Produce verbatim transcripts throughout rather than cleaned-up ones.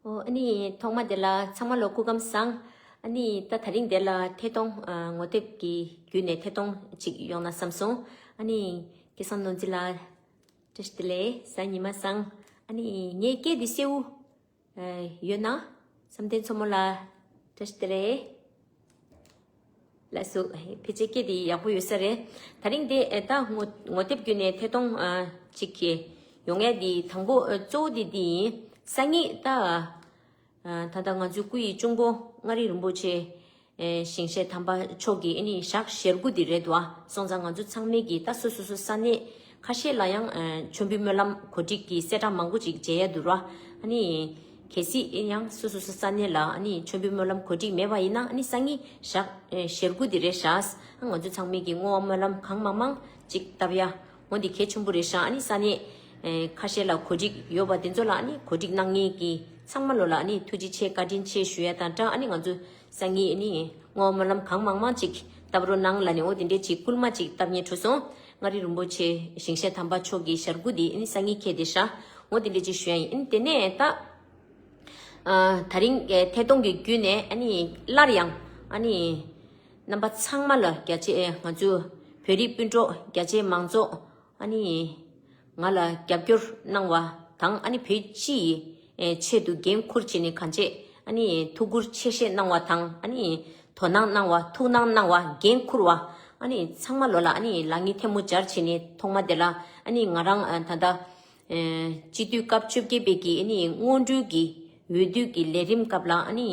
ཨོ། ཨ་ནི་ཐོག་མ་དེ་ལ་ཚང་མ་ལ་སྐུ་ཁམས་བཟང་། ཨ་ནི་ད་དེ་རིང་དེ་ལ་ཐད་གཏོང་ཨ་ངོ་དེབ་ཀྱི་བརྒྱུད་ནས་ཐད་གཏོང་ཅིག་ཡོང་ན་བསམ་སོང་། ཨ་ནི་སྐལ་བཟང་ནོར་འཛིན་ལགས། བཀྲ་ཤིས་བདེ་ལེགས། གཟའ་ཉི་མ་བཟང་། ཨ་ནི་ངའི་སྐད་འདི་གསལ་བོ་ཡོད་ན། བསམ་གཏན་མཚོ་མོ་ལགས། བཀྲ་ཤིས་བདེ་ལེགས། ལགས་སོ། ཕལ་ཆེར་སྐད་དེ་ཡག་པོ་ཡོད་ས་རེད། དེ་རིང་དེ་ཨེ་ད་ངོ་ངོ་དེབ་བརྒྱུད་ནས་ཐད་གཏོང་ཨ་ཅིག་གི་ཡོང་ཡས་དེ་དང་པོ་ཨ་གཙོ་བོ་དེ་འདི་ཡིན། སང་ཉིན་ད་ཨ་ད་ལྟ་ང་ཚོའི་སྐུ་ཡི་གཅུང་པོ་མངའ་རིས་རིན་པོ་ཆེ་ཨེ་ཞིང་གཤེགས་དམ་པ་མཆོག་གི་ཨེ་ནི་ཞག་ཞེ་དགུ་དེ་རེད་དོ། སོང་ཙང་ང་ཚོ་ཚང་མས་ཀྱི་ད་སོ་སོ་སོ་ས་གནས་ཁ་ཤས་ལ་ཡང་ཨ་མཆོད་འབུལ་སྨོན་ལམ་གོ་སྒྲིག་གི་གསལ་བསྒྲགས་མང་པོ་ཅིག་མཇལ་ཡ་འདུག་ར། ཨ་ནི་གལ་སྲིད་ཨེ་ཡང་སོ་སོ་སོ་ས་གནས་ལ་ཨ་ནི་མཆོད་འབུལ་སྨོན་ལམ་གོ་སྒྲིག་མེད་པ་ཡིན་ན། ཨ་ནི་སང་ཉིན་ཞག་ཨེ་ཞེ་དགུ་དེ་རེད་ཤག་ང་ཚོ་ཚང་མས་ཀྱི་བསྔོ་བ་སྨོན་ལམ་གང་མང་མང་ཅིག་བཏབ་ཡ། འོ་འདི་གལ་ཆེན་པོ་རེད་ཤག་ཨ་ནི་ས་གནས་ཨེ་ཁ་ཤས་ལ་གོ་སྒྲིག་ཡོད་པ་དེ་ཚོ་ལ་ཨ་ནི་གོ་སྒྲིག་གནང་མཁན་གྱི་ཚང་མ་ལོ་ལ་ཨ་ནི་ཐུགས་རྗེ་ཆེ་བཀའ་དྲིན་ཆེ་ཞུ་ཡ་དང་སྦྲགས། ཨ་ནི་ང་ཚོ་སང་ཉིན་ཨ་ནི་བསྔོ་བ་སྨོན་ལམ་གང་མང་མང་ཅིག་བཏབ་རོགས་གནང་ལབ་ནས། འོ་དེ་འདྲས་ཅིག་སྐུལ་མ་ཅིག་བཏབ་མཁན་འགྲོ་སོང་། མངའ་རིས་རིན་པོ་ཆེ་ཞིང་གཤེགས་དམ་པ་མཆོག་གི་ཞལ་སྐུ་འདི་ཨ་ནི་སང་ཉིན་འཁེལ་བསྡད་ཤག་འོ་དེ་འདྲས་ཅིག་ཞུ་ཡ་ཡིན། ཨ་ནི་དེ་ནས་ད་ཨ་དེ་རིང་ཨེ་ཐད་གཏོང་གི་བརྒྱུད་ནས་ཨ་ནི་སླར་ཡང་ཨ་ནི་རྣམ་པ་ཚང་མ་ལ་རྒྱ་ཆེ་ཨེ་ང་ཚོ་བོད་རིགས་སྤུན་གྲོགས་རྒྱ་ཆེ་མང་ཚོགས་ཨ་ནི་ང་ལ་རྒྱབ་སྐྱོར་གནང་བ་དང་། ཨ་ནི་བོད་སྤྱི་ཡི་ཨེ་ཆེད་དུ་འགན་འཁུར་བྱས་ནས་གང་བྱེད་ཨ་ནི་ཐུགས་ཁུར་ཆེ་བཞེས་གནང་བ་དང་། ཨ་ནི་དོ་སྣང་གནང་བ། ཐུགས་སྣང་གནང་བ། འགན་འཁུར་བ། ཨ་ནི་ཚང་མ་ལོ་ལ་ཨ་ནི་ལག་གཉིས་ཐལ་མོ་སྦྱར་བྱས་ནས་ཐོག་མ་དེ་ལ་ཨ་ནི་ང་རང་ཨ་ད་ལྟ་ཨེ་སྤྱི་འཐུས་སྐབས་བཅོ་བརྒྱད་པའི་གི་ཨ་ནི་སྔོན་འགྲོའི་གི་འོས་བསྡུ་གི་ལས་རིམ་སྐབས་ལ་ཨ་ནི་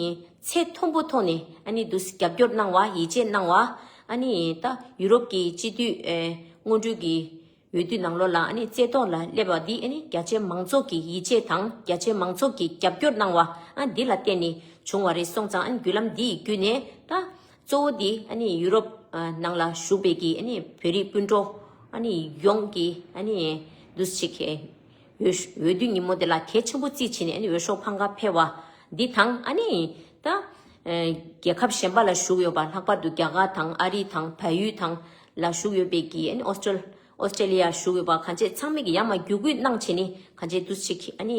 ཚད་མཐོན་པོ་ཐོག་ནས་ཨ་ནི་འདུག་རྒྱབ་སྐྱོར་གནང་བ། ཡིད་ཆེས་གནང་བ། ཨ་ནི་ད་ཡུ་རོབ་ཀྱི་སྤྱི་འཐུས་ཨེ་སྔོན་འགྲོའི་གི་འོས་བསྡུ་ནང་ལོགས་ལ་ཨ་ནི་རྩེ་ཐོག་ལ་སླེབས་པ་འདི་ཨ་ནི་རྒྱ་ཆེ་མང་ཚོགས་ཀྱི་ཡིད་ཆེས་དང་རྒྱ་ཆེ་མང་ཚོགས་ཀྱི་རྒྱབ་སྐྱོར་གནང་བ་ཨ་འདི་ལ་བརྟེན་ནས་བྱུང་བ་རེད། སོང་ཙང་ཨ་ནི་བརྒྱུད་ལམ་འདི་ཡི་བརྒྱུད་ནས་ད་གཙོ་བོ་འདི་ཨ་ནི་ཡུ་རོབ་ཨ་ནང་ལ་བཞུགས་པའི་གི་ཨ་ནི་བོད་རིགས་སྤུན་གྲོགས་ཨ་ནི་ཡོངས་ཀྱི་ཨ་ནི་འདུག་ཅིག་གི་འོས་འོས་བསྡུ་ཉིན་མོ་དེ་ལ་གལ་ཆེན་པོ་བརྩིས་བྱས་ནས་ཨ་ནི་འོས་ཤོག་འཕང་ཁ་འཕེར་བ་འདི་དང་། ཨ་ནི་ད་ཨ་རྒྱལ་ཁབ་གཞན་པ་ལ་བཞུགས་ཡོད་པ། ལྷག་པར་དུ་རྒྱ་གར་དང་ཨ་རི་དང་བལ་ཡུལ་དང་ལ་བཞུགས་ཡོད་པའི་གི་ཨ་ནི་ཨོ་སི་ཀྲེ་ཨོ་སི་ཀྲེ་ལི་ཡ་བཞུགས་ཡོད་པ་གང་བྱེད་ཚང་མས་ཀྱི་ཡར་མར་བརྒྱུད་སྐུལ་གནང་བྱས་ནས་གང་བྱེད་འདུག་ཅིག་ཨ་ནི་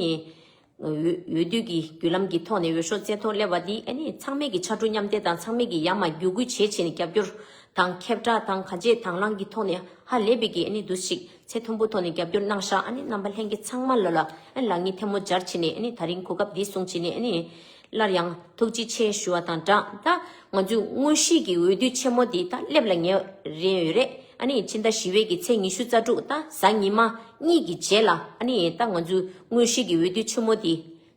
འོས་འོས་བསྡུ་གི་བརྒྱུད་ལམ་གྱི་ཐོག་ནས་འོས་ཤོག་རྩེ་ཐོག་སླེབས་པ་འདི་ཨ་ནི་ཚང་མས་ཀྱི་ཕྱར་གྲུ་མཉམ་འདེགས་དང་ཚང་མས་ཀྱི་ཡར་མར་བརྒྱུད་སྐུལ་བྱེད་བྱས་ནས་རྒྱབ་སྐྱོར་དང་ཁྱབ་བསྒྲགས་དང་གང་བྱེད་དང་བླངས་ཀྱི་ཐོག་ནས་ཧ་ལས་པའི་གི་ཨ་ནི་འདུག་ཅིག་ཚད་མཐོན་པོ་ཐོག་ནས་རྒྱབ་སྐྱོར་གནང་ཤག་ཨ་ནི་རྣམ་པ་ལྷན་རྒྱས་ཚང་མ་ལ་ལ་ཨ་ནི་ལག་གཉིས་ཐལ་མོ་སྦྱར་བྱས་ནས་ཨ་ནི་དེ་རིང་གོ་སྐབས་འདི་བཟུང་བྱས་ནས་ཨ་ནི་སླར་ཡང་ཐུགས་རྗེ་ཆེ་ཞུ་བ་དང་སྦྲགས། ད་ང་ཚོའི་དངོས་གཞིའི་གི་འོས་བསྡུ་ཆེན་མོ་འདི་ད་སླེབས་ལ་ཉེ་རན་ཡོད་རེད། ཨ་ནི་ཕྱི་ཟླ་བཞི་པའི་གི་ཚེས་ཉི་ཤུ་རྩ་དྲུག་ད་གཟའ་ཉི་མ་གཉིས་ཀྱི་རྗེས་ལ་ཨ་ནི་ད་ང་ཚོའི་དངོས་གཞིའི་གི་འོས་བསྡུ་ཆེན་མོ་འདི་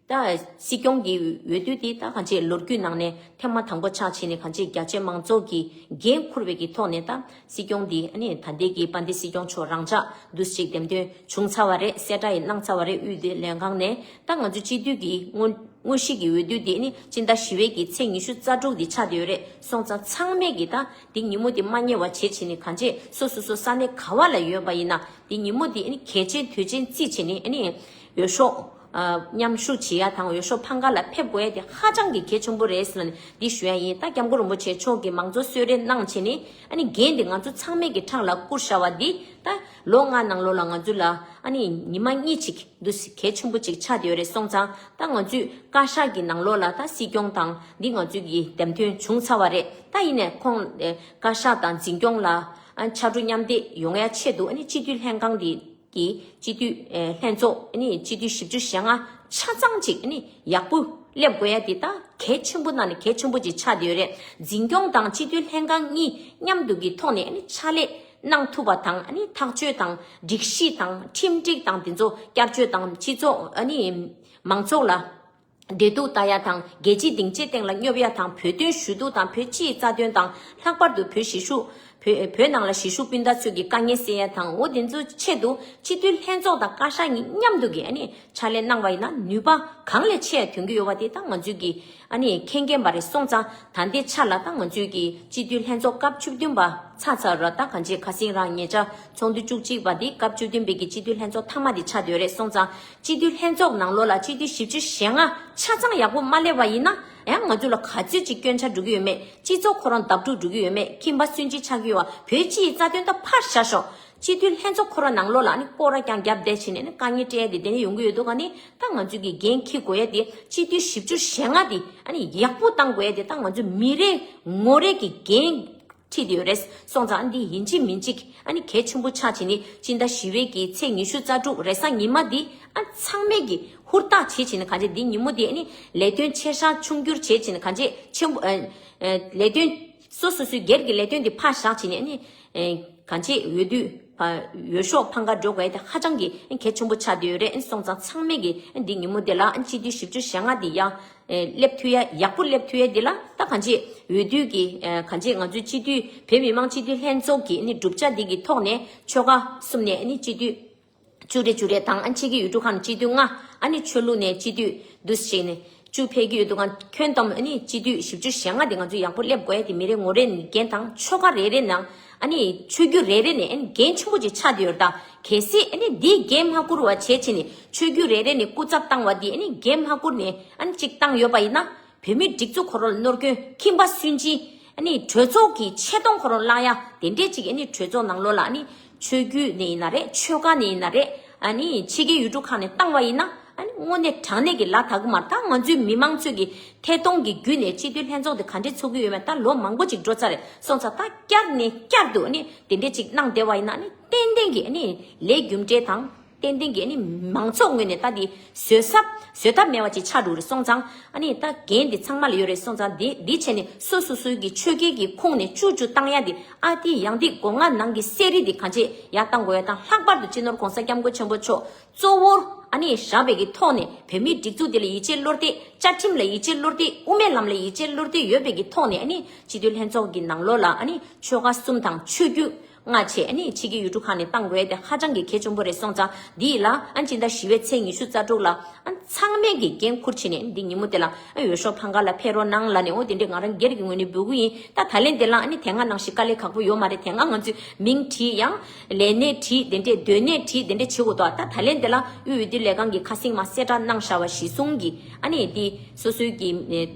ད་སྲིད་སྐྱོང་གི་འོས་བསྡུ་འདི་ད་གང་ཅི་ལོ་རྒྱུས་ནང་ནས་ཐེངས་མ་དང་པོ་ཆགས་བྱས་ནས་གང་ཅི་རྒྱ་ཆེ་མང་ཚོགས་ཀྱི་འགན་འཁུར་བའི་གི་ཐོག་ནས་ད་སྲིད་སྐྱོང་འདི་ཨ་ནི་ད་ལྟའི་གི་དཔལ་ལྡན་སྲིད་སྐྱོང་མཆོག་རང་འཇགས་འདུག་ཅིག་འདེམས་ཐོན་བྱུང་ཚར་བ་རེད། གསལ་བསྒྲགས་ཡང་གནང་ཚར་བ་རེད། དབུས་བདེ་ལས་ཁང་ནས། ད་ང་ཚོ་སྤྱི་འཐུས་ཀྱི་དངོས་དངོས་གཞི་གི་འོས་བསྡུ་འདི་ནི་སྤྱི་ཟླ་བཞི་པའི་གི་ཚེས་ཉི་ཤུ་རྩ་དྲུག་འདི་ཆགས་བསྡད་ཡོད་རེད། སོང་ཙང་ཚང་མས་གི་ད་འདི་ཉིན་མོ་འདི་མ་བསྙེལ་བ་བྱེད་བྱས་ནས་གང་བྱེད་སོ་སོ་སོ་ས་གནས་ག་བ་ལ་ཡོད་པ་ཡིན་ན་འདི་ཉིན་མོ་འདི་ཨ་ནི་གལ་ཆེན་དུས་ཆེན་བརྩིས་བྱས་ནས་ཨ་ནི་འོས་ཤོག་ཨ་མཉམ་ཞུགས་བྱེད་ཡ་དང་འོས་ཤོག་འཕང་ཁ་ལ་ཕེབས་དགོས་ཡ་དེ་ཧ་ཅང་གི་གལ་ཆེན་པོ་རེད་ཟེར་ནས་འདི་ཞུ་ཡ་ཡིན། ད་སྐྱབས་མགོན་རིན་པོ་ཆེ་མཆོག་གིས་མང་གཙོ་གསོལ་རས་གནང་བྱས་ནས་ཨ་ནི་འགན་འདི་ང་ཚོ་ཚང་མས་གི་ཕྲག་ལ་བསྐུར་བཞག་པ་འདི་ད་ལོ་ལྔ་ནང་ལོགས་ལ་ང་ཚོ་ལ་ཨ་ནི་ཉི་མ་གཉིས་ཅིག་འདུག་སེ་གལ་ཆེན་པོ་ཅིག་ཆགས་བསྡད་ཡོད་རེད། སོང་ཙང་ད་ང་ཚོས་བཀའ་ཤག་གི་ནང་ལོགས་ལ་ད་སྲིད་སྐྱོང་དང་འདི་ང་ཚོས་ཀྱི་འདེམས་ཐོན་བྱུང་ཚར་བ་རེད། ད་ཡིན་ནའི་ཁོང་ཨེ་བཀའ་ཤག་དང་འཛིན་སྐྱོང་ལ་ཨ་ཕྱར་གྲུ་མཉམ་འདེགས་ཡོང་ཡ་ཆེད་དུ་ཨ་ནི་སྤྱི་འཐུས་ལྷན་ཁང་འདི་གི་སྤྱི་འཐུས་ཨེ་ལྷན་ཚོགས་ཨ་ནི་སྤྱི་འཐུས་བཞི་བཅུ་ཞེ་ལྔ་ཆ་ཚང་ཅིག་ཨ་ནི་ཡག་པོ་སླེབས་དགོས་ཡ་དེ་ད་གལ་ཆེན་པོ་ནང་ནས་གལ་ཆེན་པོ་ཅིག་ཆགས་བསྡད་ཡོད་རེད། འཛིན་སྐྱོང་དང་སྤྱི་འཐུས་ལྷན་ཁང་གཉིས་མཉམ་དུ་གི་ཐོག་ནས་ཨ་ནི་ཕྱག་ལས་གནང་ཐུབ་པ་དང་ཨ་ནི་ཐག་གཅོད་དང་སྒྲིག་གཞི་དང་ཁྲིམས་སྒྲིག་དང་དེ་ཚོ་བསྐྱར་བཅོས་དང་སྤྱི་ཚོགས་ཨ་ནི་མང་ཚོགས་ལ་བདེ་སྡུག་ལྟ་ཡ་དང་རྒྱལ་སྤྱིའི་སྡིངས་ཆའི་སྟེང་ལ་སྙོབ་ཡ་དང་བོད་དོན་ཞུ་གཏུག་དང་བོད་སྤྱིའི་རྩ་དོན་དང་ལྷག་པར་དུ་བོད་གཞིས་བཞུགས་བོད་བོད་ནང་ལ་གཞིས་བཞུགས་སྤུན་ཟླ་ཚོས་ཀྱི་དཀའ་ངལ་སེལ་ཡ་དང་འོ་དེ་ཚོའི་ཆེད་དུ་སྤྱི་འཐུས་ལྷན་ཚོགས་དང་བཀའ་ཤག་གཉིས་མཉམ་དུ་གི་ཨ་ནི་ཕྱག་ལས་གནང་བ་ཡིན་ན་ནུས་པ་གང་ལས་ཆེ་ཡ་ཐོན་གྱི་ཡོད་པ་དེ་ད་ང་ཚོས་ཀྱི་ཨ་ནི་མཁྱེན་མཁྱེན་པ་རེད། སོང་ཙང་ད་ལྟའི་ཆ་ལ་ད་ང་ཚོས་ཀྱི་སྤྱི་འཐུས་ལྷན་ཚོགས་སྐབས་བཅུ་བདུན་པ་ཚར་ཚར་ར། ད་གང་ཅི་ཁ་སང་རང་ཉེ་ཆར་ཚོགས་འདུ་བཅུ་གཅིག་པ་འདི་སྐབས་བཅུ་བདུན་པའི་གི་སྤྱི་འཐུས་ལྷན་ཚོགས་མཐའ་མ་འདི་ཆགས་བསྡད་ཡོད་རེད། སོང་ཙང་སྤྱི་འཐུས་ལྷན་ཚོགས་ནང་ལོགས་ལ་སྤྱི་འཐུས་བཞི་བཅུ་ཞེ་ལྔ་ཆ་ཚང་ཡག་པོ་མ་སླེབས་པ་ཡིན་ན་ཡང་ང་ཚོ་ལ་ག་ཚོད་ཅིག་སྐྱོན་ཆ་འགྲོ་གི་ཡོད་མེད། སྤྱི་ཚོགས་ཁོ་རང་བརྡབ་འཁྲུག་འགྲོ་གི་ཡོད་མེད། ཁྱིམ་པ་སུན་འབྱིན་ཆགས་ཀྱི་ཡོད་པ། བོད་སྤྱིའི་རྩ་དོན་ད་ཕར་བཞག་ཤོག་སྤྱི་འཐུས་ལྷན་ཚོགས་ཁོ་ར་ནང་ལོགས་ལ་ཨ་ནི་སྐོར་ར་རྐྱང་རྒྱབ་བསྡད་བྱས་ནས་ཨ་ནི་དཀའ་ངལ་སྤྲད་ཡ་དེ་དེ་ནས་ཡོང་གི་ཡོད་འདུག་ག་ནི། ད་ང་ཚོས་ཀྱི་འགན་འཁྱེར་དགོས་ཡ་དེ་སྤྱི་འཐུས་བཞི་བཅུ་ཞེ་ལྔ་དེ་ཨ་ནི་ཡག་པོ་བཏང་དགོས་ཡ་དེ། ད་ང་ཚོས་མི་རེ་ངོ་རེ་གི་འགན་འཁྲི་དེ་ཡོད་རེད། སོང་ཙང་ཨ་ནི་འདི་ཡིན་གཅིག་མིན་གཅིག་ཨ་ནི་གལ་ཆེན་པོ་ཆགས་བྱས་ནས་སྤྱི་ཟླ་བཞི་པའི་གི་ཚེས་ཉི་ཤུ་རྩ་དྲུག་རེས་གཟའ་ཉི་མ་འདི་ཨ་ཚང་མས་ཀྱི་ཧུར་ཐག་བྱེད་བྱས་ནས་གང་ཅི་འདི་ཉིན་མོ་འདི་ཨ་ནི་ལས་དོན་ཆེ་ཤ་ཆུང་འགྱུར་བྱེད་བྱས་ནས་གང་ཅི་ཆེན་པོ་ཨ་ཨ་ལས་དོན་སོ་སོ་སོའི་སྒེར་གྱི་ལས་དོན་འདི་ཕར་བཞག་བྱས་ནས་ཨ་ནི་ཨ་གང་ཅི་འོས་བསྡུ་ཕ་འོས་ཤོག་འཕང་ཁ་འགྲོ་དགོས་ཡ་དེ་ཧ་ཅང་གི་གལ་ཆེན་པོ་ཆགས་བསྡད་ཡོད་རེད། སོང་ཙང་ཚང་མས་ཀྱི་འདི་ཉིན་མོ་དེ་ལ་སྤྱི་འཐུས་བཞི་བཅུ་ཞེ་ལྔ་འདི་ཡང་སླེབས་ཐུབ་ཡ་ཡག་པོ་སླེབས་ཐུབ་ཡ་འདི་ལ་ད་གང་ཅི་འོས་བསྡུ་གི་གང་ཅི་ང་ཚོའི་སྤྱི་འཐུས་བོད་མི་མང་སྤྱི་འཐུས་ལྷན་ཚོགས་ཀྱི་ནི་གྲུབ་ཆ་འདི་གི་ཐོག་ནས་ཆོལ་ཁ་གསུམ་ནས་ནི་སྤྱི་འཐུས་བཅུ་རེ་བཅུ་རེ་དང་ཨ་ཕྱི་གི་ཡུལ་གྲུ་ཁག་ནས་སྤྱི་འཐུས་ལྔ། ཨ་ནི་ཆོས་ལུགས་ནས་སྤྱི་འཐུས་འདུ་ཞིག་ནས་བཅུ་ཕེབས་ཀྱི་ཡོད་འདུག་ག་ཁྱོན་བསྡོམས་ཨ་ནི་སྤྱི་འཐུས་བཞི་བཅུ་ཞེ་ལྔ་དེ་ང་ཚོས་ཡག་པོ་སླེབས་དགོས་ཡ་དེ་མི་རེ་ངོ་རེ་ནས་འགན་དང་ཆོལ་ཁ་རེ་རེ་ནང་ཨ་ནི་ཆོས་བརྒྱུད་རེ་རེ་ནས་ཨ་ནི་འགན་ཆེན་པོ་ཅིག་ཆགས་བསྡད་ཡོད་རེད། ད་གལ་སྲིད་ཨ་ནི་འདིའི་འགན་མ་འཁུར་བ་བྱས་བྱས་ནས་ཆོས་བརྒྱུད་རེ་རེ་ནས་སྐུ་ཚབ་བཏང་བ་དེ་ཨ་ནི་འགན་མ་འཁུར་ནས་ཨ་ནི་ཅིག་བཏང་ཡོད་པ་ཡིན་ན། བོད་མིའི་སྒྲིག་འཛུགས་ཁོ་རང་ལ་ནོར་སྐྱོན། ཁྱིམ་པ་སུན་འབྱིན། ཨ་ནི་གྲོས་ཚོགས་ཀྱི་ཆེ་མཐོང་ཁོ་རང་ལ་བརླག་ཡ་དེ་འདྲས་ཅིག་ཨ་ནི་གྲོས་ཚོགས་ནང་ལོགས་ལ་ཨ་ནི་ཆོས་བརྒྱུད་ནས་ཡིན་ན་རེད། ཆོལ་ཁ་ནས་ཡིན་ན་རེད། ཨ་ནི་ཕྱི་རྒྱལ་ཡུལ་གྲུ་ཁག་ནས་བཏང་བ་ཡིན་ན་ཨ་ནི་དངོས་གནས་དྲང་གནས་ཀྱི་ལ་དྭགས་མར་ད་ང་ཚོའི་མི་མང་ཚོས་ཀྱི་ཐད་གཏོང་གི་བརྒྱུད་ནས་སྤྱི་འཐུས་ལྷན་ཚོགས་དེ་ག་འདྲས་ཚོགས་ཀྱི་ཡོད་མེད་ད་ལོ་མང་པོ་ཅིག་འགྲོ་ཚར་རེད། སོང་ཙང་ད་བསྐྱར་ནས་བསྐྱར་དུ་ཨ་ནི་དེ་འདྲས་ཅིག་གནང་བསྡད་པ་ཡིན་ན་ཨ་ནི་ཏན་ཏན་གྱི་ཨ་ནི་ལས་རྒྱུ་འབྲས་དང་། ཏན་ཏན་གྱི་ཨ་ནི་མང་ཚོགས་ངོས་ནས་ད་འདི་བཟོད་ས་བཟོད་ཐབས་མེད་པ་ཅིག་ཆགས་འགྲོ་རེད། སོང་ཙང་ཨ་ནི་ད་འགན་འདི་ཚང་མ་ལ་ཡོད་རེད། སོང་ཙང་འདི་འདི་བྱས་ནས་སོ་སོ་སོའི་གི་ཆོས་སྐལ་གྱི་ཁོངས་ནས་བཅུ་བཅུ་བཏང་ཡ་འདི་ཨ་འདི་ཡང་འདི་སྒོ་ང་ནང་གི་གསེར་རི་འདི་གང་ཅི་ཡར་བཏང་དགོས་ཡ་དང་། ལྷག་པར་དུ་སྤྱི་ནོར་༸གོང་ས་༸སྐྱབས་མགོན་ཆེན་པོ་མཆོག་གཙོ་བོར་ཨ་ནི་བཞག་པའི་གི་ཐོག་ནས་བོད་མིའི་སྒྲིག་འཛུགས་འདི་ལ་ཡིད་ཆེས་བློ་གཏད། བཅའ་ཁྲིམས་ལ་ཡིད་ཆེས་བློ་གཏད། དབུ་མའི་ལམ་ལ་ཡིད་ཆེས་བློ་གཏད་ཡོད་པའི་གི་ཐོག་ནས་ཨ་ནི་སྤྱི་འཐུས་ལྷན་ཚོགས་ཀྱི་ནང་ལོགས་ལ་ཨ་ནི་ཆོལ་ཁ་གསུམ་དང་ཆོས་བརྒྱུད། སྔ་ཆེ་ཨ་ནི་ཕྱི་གི་ཡུལ་གྲུ་ཁག་ནས་བཏང་དགོས་དེ་ཧ་ཅང་གི་གལ་ཆེན་པོ་རེད། སོང་ཙང་འདི་ལ་ཨ་ནི་སྤྱི་ཟླ་བཞི་པའི་ཚེས་ཉི་ཤུ་རྩ་དྲུག་ལ་ཨ་ནི་ཚང་མས་ཀྱི་འགན་འཁུར་བྱས་ནས་འདི་ཉིན་མོ་དེ་ལ་ཨ་འོས་ཤོག་འཕང་ཁ་ལ་ཕེབས་རོགས་གནང་ལབ་ནས། འོ་དེ་འདྲས་ང་རང་སྒེར་གྱི་ངོས་ནས་འབོད་སྐུལ་ཡིན། ད་ད་ལན་དེ་ལ་ཨ་ནི་དེ་སྔ་ནང་བཞིན་དཀའ་ལས་ཁག་པོ་ཡོད་མ་རེད། དེ་སྔ་ང་ཚོས་མིང་བྲིས་ཡང་ལས་གནས་བྲིས་དེ་འདྲས་སྡོད་གནས་བྲིས་དེ་འདྲས་བྱེད་དགོས་འདུག་ད་ད་ལན་དེ་ལ་དབུས་འོས་བསྡུ་ལས་ཁང་གི་ཁ་སེང་མ་གསལ་བསྒྲགས་གནང་བཞག་པ་གཞི་བཟུང་གི་ཨ་ནི་འདི་སོ་སོའི་གི་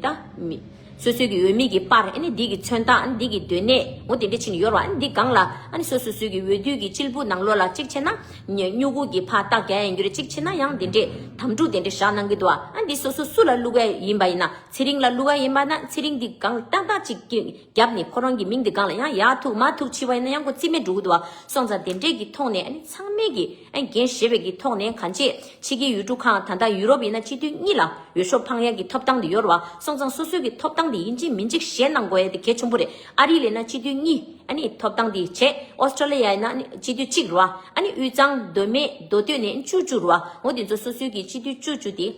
ད་མི། སོ་སོའི་གི་འོས་མི་གི་པར་ཨ་ནི་འདི་གི་མཚོན་རྟགས་ཨ་ནི་འདི་གི་སྡོད་གནས་འོ་དེ་འདྲ་ཕྱིན་ཡོད་རེད་བ། ཨ་ནི་འདི་སྒང་ལ་ཨ་ནི་སོ་སོ་སོའི་གི་འོས་བསྡུ་གི་གཅིག་པུ་ནང་ལོགས་ལ་གཅིག་བྱས་ན་ཉེ་སྨྱུ་གུ་གི་ཕར་རྟགས་རྒྱག་ཡ་ཡིན་རྒྱུ་རེད། གཅིག་བྱས་ན་ཡང་དེ་འདྲས་དམ་ཕྲུག་དེ་འདྲས་བཞག་གནང་གི་འདུག་བ། ཨ་ནི་འདི་སོ་སོ་སུ་ལ་བླུག་ཡ་ཡིན་པ་ཡིན་ན། ཚེ་རིང་ལ་བླུག་ཡ་ཡིན་པ་ན་ཚེ་རིང་འདི་སྒང་ཏག་ཏག་ཅིག་གི་རྒྱབ་ནས་ཁོ་རང་གི་མིང་འདི་སྒང་ལ་ཡང་ཡར་ཐུག་མར་ཐུག་བྱས་པ་ཡིན་ན་ཡང་ཁོ་རྩིས་མེད་འགྲོ་གི་འདུག་བ། སོང་ཙང་དེ་འདྲས་ཀྱི་ཐོག་ནས་ཨ་ནི་ཚང་མས་ཀྱི་ཨ་ནི་འགན་བཞེས་པའི་གི་ཐོག་ནས་གང་ཅི་ཕྱི་གི་ཡུལ་གྲུ་ཁག་ད་ལྟ་ཡུ་རོབ་ཡིན་ན་སྤྱི་འཐུས་གཉིས་ལ་འོས་ཤོག་འཕང་ཡག་གི་ཐོབ་ཐང་དེ་ཡོད་རེད་བ། སོང་ཙང་སོ་སོའི་གི་ཐོབ་ཐང་དེ་ཡིན་གཅིག་མིན་གཅིག་བཞེས་གནང་དགོས་ཡ་དེ་གལ་ཆེན་པོ་རེད། ཨ་རི་ལ་ཡིན་ན་སྤྱི་འཐུས་གཉིས་ཨ་ནི་ཐོབ་ཐང་དེ་བྱས། ཨོ་སི་ཀྲོ་ལི་ཡ་ཡིན་ན་ཨ་ནི་སྤྱི་འཐུས་གཅིག་རེད་བ། ཨ་ནི་དབུས་གཙང་མདོ་སྨད་མདོ་སྟོད་ནས་བཅུ་བཅུ་རེད་བ། འོ་དེ་ཚོ་སོ་སོའི་གི་སྤྱི་འཐུས་བཅུ་བཅུ་དེ་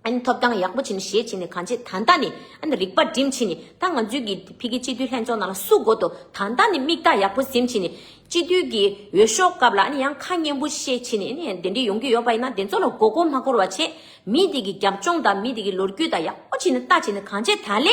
ཨ་ནི་ཐོབ་ཐང་ཡག་པོ་བྱས་ནས་བཞེས་བྱས་ནས་གང་ཅི་ད་ལྟ་ནས་ཨ་ནི་རིག་པ་སྒྲིམ་བྱས་ནས། ད་ང་ཚོའི་གི་ཕ་གི་སྤྱི་འཐུས་ལྷན་ཚོགས་ནང་ལ་སུ་དགོས་འདུག་ད་ལྟ་ནས་མིག་ལྟ་ཡག་པོ་ཟིན་བྱས་ནས། སྤྱི་འཐུས་ཀྱི་འོས་ཤོག་སྐབས་ལ་ཨ་ནི་ཡང་ཁ་སྙན་པོ་བཤད་བྱས་ནས་ཨ་ནི་དེ་འདྲས་ཡོང་གི་ཡོད་པ་ཡིན་ན་དེ་ཚོ་ལ་མགོ་སྐོར་མ་སྐོར་བ་བྱས། མི་དེ་གི་རྒྱབ་ལྗོངས་དང་མི་དེ་གི་ལོ་རྒྱུས་དང་ཡག་པོ་བྱས་ནས་ལྟ་བྱས་ནས་གང་ཅི་ད་ལན་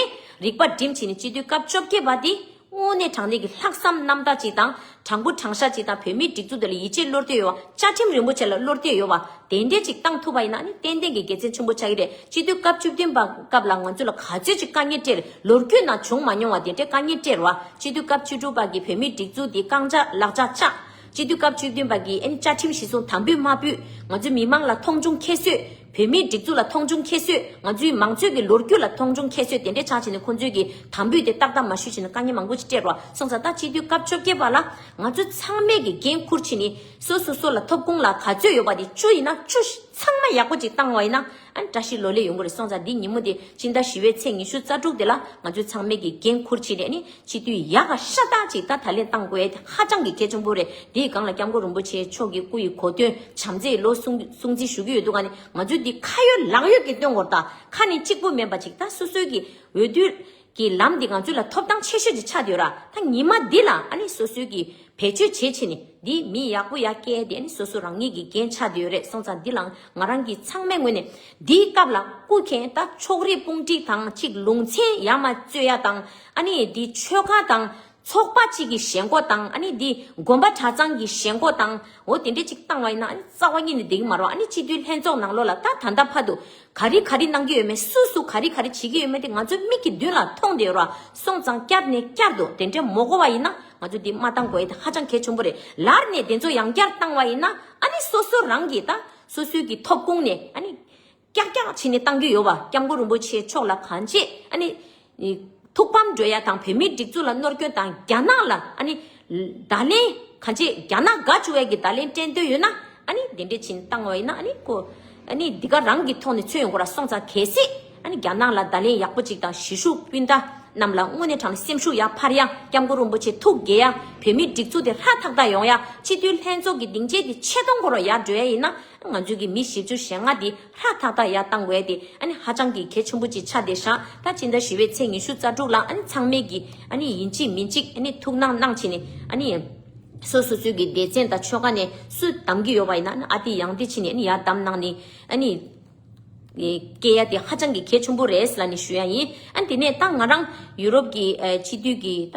རིག་པ་སྒྲིམ་བྱས་ནས་སྤྱི་འཐུས་སྐབས་བཅོ་བརྒྱད་པ་དེ་དངོས་གནས་དྲང་གནས་ཀྱི་ལྷག་བསམ་རྣམ་དག་ཅིག་དང་། དྲང་པོ་དྲང་བཞག་ཅིག་དང་། བོད་མིའི་སྒྲིག་འཛུགས་དེ་ལ་ཡིད་ཆེས་བློ་གཏད་ཡོད་པ། བཅའ་ཁྲིམས་རིན་པོ་ཆེ་ལ་བློ་གཏད་ཡོད་པ། དེ་འདྲས་ཅིག་བཏང་ཐུབ་པ་ཡིན་ན་ནི་ཏན་ཏན་གྱི་དགེ་མཚན་ཆེན་པོ་ཆགས་ཀྱི་རེད། སྤྱི་འཐུས་སྐབས་བཅུ་བདུན་པ་སྐབས་ལ་ང་ཚོ་ལ་ག་ཚོད་ཅིག་དཀའ་ངལ་སྤྲད་རེད། ལོ་རྒྱུས་ནང་བྱུང་མ་མྱོང་བ་དེ་འདྲས་དཀའ་ངལ་སྤྲད་རེད་བ། སྤྱི་འཐུས་སྐབས་བཅུ་དྲུག་པ་གི་བོད་མིའི་སྒྲིག་འཛུགས་འདི་རྐང་ལྕགས་ལག་ལྕགས་བཅག་སྤྱི་འཐུས་སྐབས་བཅུ་བདུན་པ་གི་ཨ་ནི་བཅའ་ཁྲིམས་གཞི་བཟུང་དམ་འབུལ་མ་ཕུལ། ང་ཚོའི་མི་མང་ལ་མཐོང་ཆུང་ཁྱད་གསོད། བོད་མིའི་སྒྲིག་འཛུགས་ལ་མཐོང་ཆུང་ཁྱད་གསོད། ང་ཚོའི་མང་གཙོའི་གི་ལོ་རྒྱུས་ལ་མཐོང་ཆུང་ཁྱད་གསོད་དེ་འདྲས་ཆགས་བྱས་ནས་ཁོང་ཚོའི་གི་དམ་འབུལ་དེ་ཏག་ཏག་མ་ཞུས་བྱས་ནས་དཀའ་ངལ་མང་པོ་ཞིག་སྤྲད་རེད་བ། སོང་ཙང་ད་སྤྱི་འཐུས་སྐབས་བཅོ་བརྒྱད་པ་ལ་ང་ཚོ་ཚང་མས་གི་འགན་འཁུར་བྱས་ནས་སོ་སོ་སོ་ལ་ཐོབ་ཁུངས་ལ་ག་ཚོད་ཡོད་པ་དེ་བཅུ་ཡིན་ན་བཅུ་ཚང་མ་ཡག་པོ་ཅིག་བཏང་བ་ཡིན་ན། ཨ་ནི་བཀྲ་ཤིས་ལོ་ལེགས་ཡོང་གི་རེད། སོང་ཙང་འདི་ཉིན་མོ་དེ་སྤྱི་ཟླ་བཞི་པའི་ཚེས་ཉི་ཤུ་རྩ་དྲུག་དེ་ལ་ང་ཚོས་ཚང་མས་ཀྱི་འགན་འཁུར་བྱས་ནས་ནི་སྤྱི་འཐུས་ཡག་ག་ཤ་སྟག་ཅིག་ད་ད་ལན་བཏང་དགོས་ཡ་དེ་ཧ་ཅང་གི་གལ་ཆེན་པོ་རེད། དེའི་སྒང་ལ་སྐྱབས་མགོན་རིན་པོ་ཆེ་མཆོག་གི་སྐུ་ཡི་གོ་སྟོན་བྱམས་བརྩེའི་ལོ་གསུང་གསུང་བརྩི་ཞུ་གི་ཡོད་འདུག་ག་ནི་ང་ཚོས་འདི་ཁ་ཡོད་ལག་ཡོད་ཀྱི་སྟོན་དགོས་རེད། ད་ཁ་ནས་གཅིག་པུ་མིན་པ་ཅིག་ད་སོ་སོའི་གི་འོས་བསྡུ་གི་ལམ་འདི་ང་ཚོ་ལ་ཐོབ་ཐང་ཆེ་ཤོས་ཅིག་ཆགས་བསྡད་ཡོད་ར། ད་ཉི་མ་འདི་ལ་ཨ་ནི་སོ་སོའི་གི་བེད་སྤྱོད་བྱེད་ཆེ་ནི་འདི་མི་ཡག་པོ་ཡག་སྐྱེ་དེ་ཨ་ནི་སོ་སོ་རང་ཉིད་ཀྱི་འགན་ཆགས་བསྡད་ཡོད་རེད། སོང་ཙང་འདི་ལ་ང་རང་གི་ཚང་མའི་ངོས་ནས་འདིའི་སྐབས་ལ་སྐུ་མཁྱེན་ད་ཕྱོགས་རིས་དཔུང་སྒྲིག་དང་གཅིག་ལུང་ཚན་ཡར་མར་རྩོད་ཡ་དང་ཨ་ནི་འདི་ཆོལ་ཁ་དང་། ཚོགས་པ་གཅིག་གི་ཞེན་ཁོག་དང་། ཨ་ནི་འདི་དགོན་པ་གྲྭ་ཚང་གི་ཞེན་ཁོག་དང་། འོ་དེ་འདྲས་ཅིག་བཏང་བ་ཡིན་ན། ཨ་ནི་རྩ་བ་ཉིད་ནས་འགྲིག་གི་མ་རེད་བ། ཨ་ནི་སྤྱི་འཐུས་ལྷན་ཚོགས་ནང་ལོགས་ལ་ད་ད་ལྟ་བར་དུ་ག་རེ་ག་རེ་གནང་གི་ཡོད་མེད། སུ་སུ་ག་རེ་ག་རེ་བྱེད་ཀྱི་ཡོད་མེད་དེ་ང་ཚོའི་མིག་གི་མདུན་ལ་མཐོང་བསྡད་ཡོད་ར། སོང་ཙང་བསྐྱར་ནས་བསྐྱར་དུ་དེ་འདྲས་མ་དགོས་པ་ཡིན་ན། ང་ཚོ་འདི་མ་བཏང་དགོས་ཡ་དེ་ཧ་ཅང་གལ་ཆེན་པོ་རེད། ལར་ནས་དེ་ཚོ་ཡང་བསྐྱར་བཏང་བ་ཡིན་ན། ཨ་ནི་སོ་སོ་རང་གིས་ད་སོ་སོའི་གི་ཐོབ་ཁོངས་ནས། ཨ་ནི་ཀྱག་ཀྱག་བྱས་ནས་བཏང་གི་ཡོད་པ། སྐྱབས་མགོན་རིན་པོ་ཆེ་མཆོག་ལ་གང་ཅི། ཨ་ནི་ཐུགས་ཕམ་འགྲོ་ཡ་དང་། བོད་མིའི་སྒྲིག་འཛུགས་ལ་གནོད་སྐྱོན་དང་། རྒྱ་ནག་ལ་ཨ་ནི་བརྡ་ལན་གང་ཅི། རྒྱ་ནག་དགའ་བཅུག་ཡ་གི་བརྡ་ལན་སྤྲད་འདོད་ཡོད་ན། ཨ་ནི་དེ་འདྲས་བྱས་ནས་བཏང་བ་ཡིན་ན། ཨ་ནི་ཁོ་ཨ་ནི་འདི་ག་རང་གི་ཐོག་ནས་མཚོན་ཡོང་གི་ར། སོང་ཙང་གལ་སྲིད་ཨ་ནི་རྒྱ་ནག་ལ་བརྡ་ལན་ཡག་པོ་ཅིག་དང་། གཞིས་བཞུགས་སྤུན་ཟླ་རྣམས་ལ་དངོས་གནས་དྲང་གནས་སེམས་ཤུགས་ཡར་འཕར་ཡ། སྐྱབས་མགོན་རིན་པོ་ཆེ་ཐུགས་དགྱེས་ཡ། བོད་མིའི་སྒྲིག་འཛུགས་དེ་ཧྲ་ཐག་ཐག་ཡོང་ཡ། སྤྱི་འཐུས་ལྷན་ཚོགས་ཀྱི་སྡིངས་ཆ་དེ་ཆེ་མཐོང་སྐོར་ཡར་འགྲོ་ཡ་ཡིན་ན། ང་ཚོའི་གི་མི་བཞི་བཅུ་ཞེ་ལྔ་དེ་ཧྲ་ཐག་ཐག་ཡར་བཏང་དགོས་ཡ་དེ་ཨ་ནི་ཧ་ཅང་གི་གལ་ཆེན་པོ་ཅིག་ཆགས་བསྡད་ཤག་ད་སྤྱི་ཟླ་བཞི་པའི་ཚེས་ཉི་ཤུ་རྩ་དྲུག་ལ་ཨ་ནི་ཚང་མས་གི་ཨ་ནི་ཡིན་གཅིག་མིན་གཅིག་ཨ་ནི་ཐུགས་སྣང་གནང་བྱས་ནས། ཨ་ནི་སོ་སོ་སོའི་གི་སྡེ་ཚན་དང་ཆོལ་ཁ་ནས་སུ་བདམས་ཀྱི་ཡོད་པ་ཡིན་ན། ཨ་ནི་ཨ་ཏི་ཡང་ཏི་བྱས་ནས་ཨ་ནི་ཡར་བདམས་གནང་ནས། ཨ་ནི་སྐྱེལ་ཡ་དེ་ཧ་ཅང་གི་གལ་ཆེན་པོ་རེད་ལབ་ནས་ཞུ་ཡ་ཡིན། ཨ་ནི་དེ་ནས་ད་ང་རང་ཡུ་རོབ་ཀྱི་ཨ་སྤྱི་འཐུས་ཀྱི་ད་